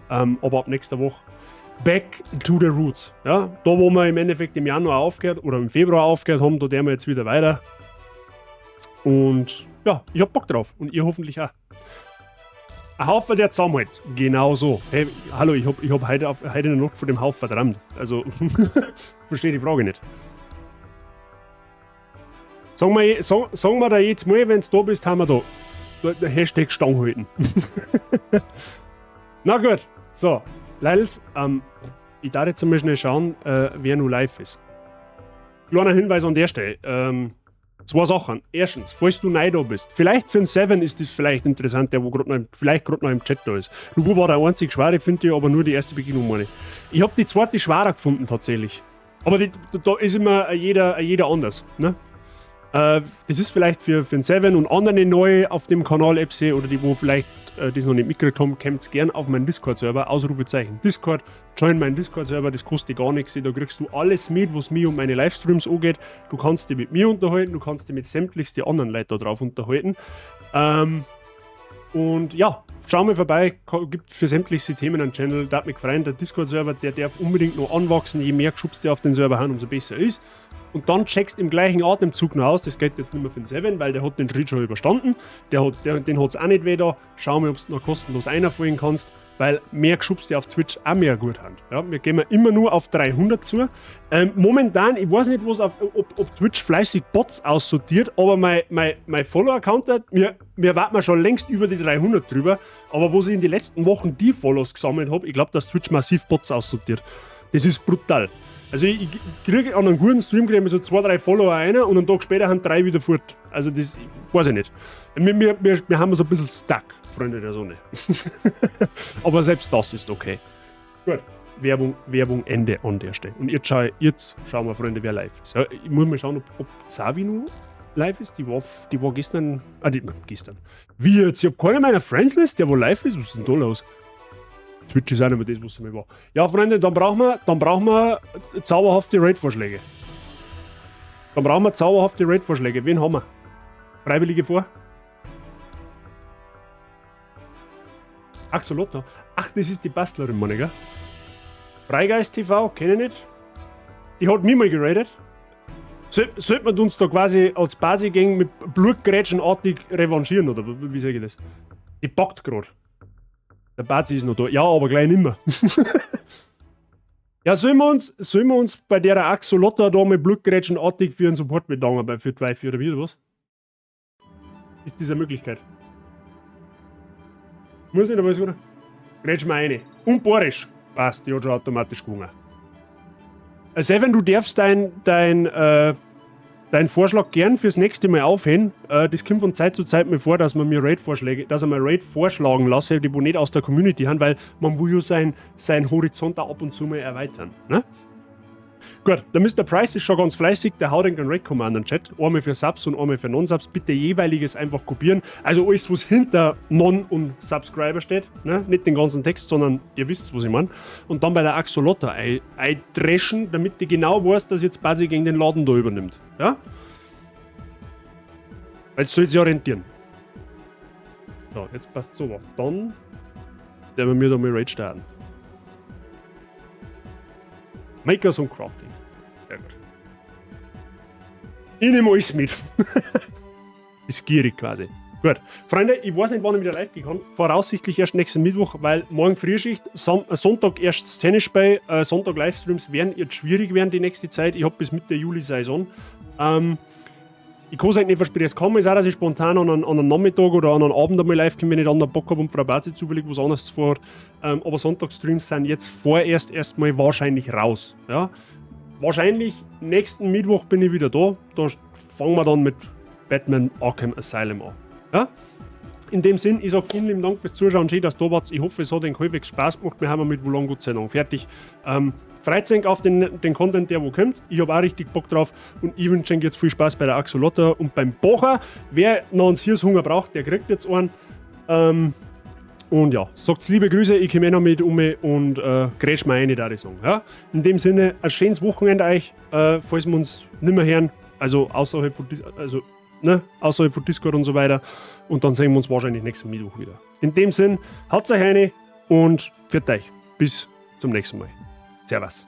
Aber ab nächster Woche back to the roots. Ja? Da, wo wir im Endeffekt im Januar aufgehört oder im Februar aufgehört haben, da werden wir jetzt wieder weiter. Und ja, ich hab Bock drauf und ihr hoffentlich auch. Ein Haufen, der zusammenhält. Genau so. Hey, hallo, ich hab heute in der Nacht von dem Haufen geträumt. Also, verstehe die Frage nicht. Sagen wir da jetzt mal, wenn du da bist, haben wir da. Da #Stanghalten. Na gut, so. Leils, ich darf jetzt mal schnell schauen, wer nun live ist. Kleiner Hinweis an der Stelle. Zwei Sachen. Erstens, falls du neu da bist, vielleicht für einen Seven ist das vielleicht interessant, der wo grad noch im, vielleicht gerade noch im Chat da ist. Lubu war der einzig Schwere, finde ich, aber nur die erste Begegnung, meine ich. Ich habe die zweite schwerer gefunden tatsächlich. Aber da ist immer jeder anders. Ne? Das ist vielleicht für den Seven und andere neu auf dem Kanal FC oder die, wo vielleicht das noch nicht mitgekriegt haben, kommt gern auf meinen Discord-Server, Ausrufezeichen Discord, join meinen Discord-Server, das kostet gar nichts, da kriegst du alles mit, was mich und meine Livestreams angeht. Du kannst dich mit mir unterhalten, du kannst dich mit sämtlichsten anderen Leuten da drauf unterhalten. Und ja, schau mal vorbei, gibt für sämtliche Themen einen Channel, da mich freuen. Der Discord-Server, der darf unbedingt noch anwachsen. Je mehr Geschubste auf den Server haben, umso besser ist. Und dann checkst im gleichen Atemzug noch aus, das geht jetzt nicht mehr für den Seven, weil der hat den Schritt schon überstanden. Den hat es auch nicht weh da. Schau mal, ob du noch kostenlos einerfallen kannst, weil mehr Geschubste auf Twitch auch mehr gut haben. Ja, wir gehen immer nur auf 300 zu. Momentan, ich weiß nicht, ob Twitch fleißig Bots aussortiert, aber mein Follower-Counter, mir warten wir schon längst über die 300 drüber, aber wo ich in den letzten Wochen die Follows gesammelt habe, ich glaube, dass Twitch massiv Bots aussortiert. Das ist brutal. Also ich kriege an einem guten Stream kriege ich so zwei, drei Follower einer und einen Tag später haben drei wieder fort. Also das weiß ich nicht. Wir haben so ein bisschen stuck, Freunde der Sonne. Aber selbst das ist okay. Gut, Werbung, Werbung Ende an der Stelle. Und jetzt schauen wir, Freunde, wer live ist. Ja, ich muss mal schauen, ob Zavi noch live ist. Die war gestern. Ah, die, gestern. Wie jetzt? Ich hab keine meiner Friends-List, der wo live ist. Was ist denn da los? Twitch ist auch nicht mehr das, was es mal war. Ja, Freunde, dann brauchen wir zauberhafte Raid-Vorschläge. Dann brauchen wir zauberhafte Raid-Vorschläge. Wen haben wir? Freiwillige vor? Axolotl. Ach, das ist die Bastlerin, Monika. Freigeist TV, kenne ich nicht. Die hat mich mal geraidet. Sollte man uns da quasi als Basi-Gang mit Blutgrätschenartig revanchieren, oder wie sage ich das? Die backt gerade. Der Bazi ist noch da. Ja, aber gleich nimmer. Ja, sollen wir uns bei der Axolotta da mit Blutgrätschenartig für einen Support bedanken, bei für 2, 4 oder wie oder was? Ist das eine Möglichkeit? Muss nicht, aber ist gut. Grätsch mal eine. Und Boris. Passt, die hat schon automatisch gewonnen. Seven, du darfst dein Vorschlag gern fürs nächste Mal aufheben. Das kommt von Zeit zu Zeit mal vor, dass man mir Raid-Vorschläge, dass ich mir Raid vorschlagen lasse, die wo nicht aus der Community haben, weil man will ja sein Horizont auch ab und zu mal erweitern. Ne? Gut, der Mr. Price ist schon ganz fleißig, der haut den Raid Command in den Chat. Einmal für Subs und einmal für Non-Subs. Bitte jeweiliges einfach kopieren. Also alles, was hinter Non- und Subscriber steht. Ne? Nicht den ganzen Text, sondern ihr wisst, was ich meine. Und dann bei der Axolotta eindreschen, damit die genau weiß, dass jetzt Basi gegen den Laden da übernimmt. Ja? Weil es soll sich orientieren. So, jetzt passt so was. Dann werden wir da mal Raid starten. Makers und Crafting. Sehr gut. Ich nehme alles mit. Ist gierig quasi. Gut. Freunde, ich weiß nicht, wann ich wieder live gehen kann. Voraussichtlich erst nächsten Mittwoch, weil morgen Frühschicht, Sonntag erst das Tennisspiel, Sonntag Livestreams werden jetzt schwierig werden die nächste Zeit. Ich habe bis Mitte Juli Saison. Ich kann es eigentlich nicht versprechen. Es kann mal sein, dass ich spontan an einem Nachmittag oder an einem Abend einmal live komme, wenn ich dann noch Bock habe und Frau Bazi zufällig was anderes vorhat. Aber Sonntagsstreams sind jetzt vorerst erstmal wahrscheinlich raus. Ja? Wahrscheinlich nächsten Mittwoch bin ich wieder da. Da fangen wir dann mit Batman Arkham Asylum an. Ja? In dem Sinn, ich sag vielen lieben Dank fürs Zuschauen. Schön, dass du da wart. Ich hoffe, es hat euch halbwegs Spaß gemacht. Wir haben mit Wo Long Gott sei Dank fertig. Freut euch auf den Content, der wo kommt. Ich habe auch richtig Bock drauf. Und ich wünsche euch jetzt viel Spaß bei der Axolotl und beim Bocher. Wer noch einen Süßhunger braucht, der kriegt jetzt einen. Und ja, sagt liebe Grüße, ich komme eh noch mit um und grätsch mir rein, da ich sagen. Ja? In dem Sinne, ein schönes Wochenende euch, falls wir uns nimmer hören, also außerhalb von, also, ne, außerhalb von Discord und so weiter. Und dann sehen wir uns wahrscheinlich nächsten Mittwoch wieder. In dem Sinn, haut's euch rein und pfiat euch. Bis zum nächsten Mal. Servus.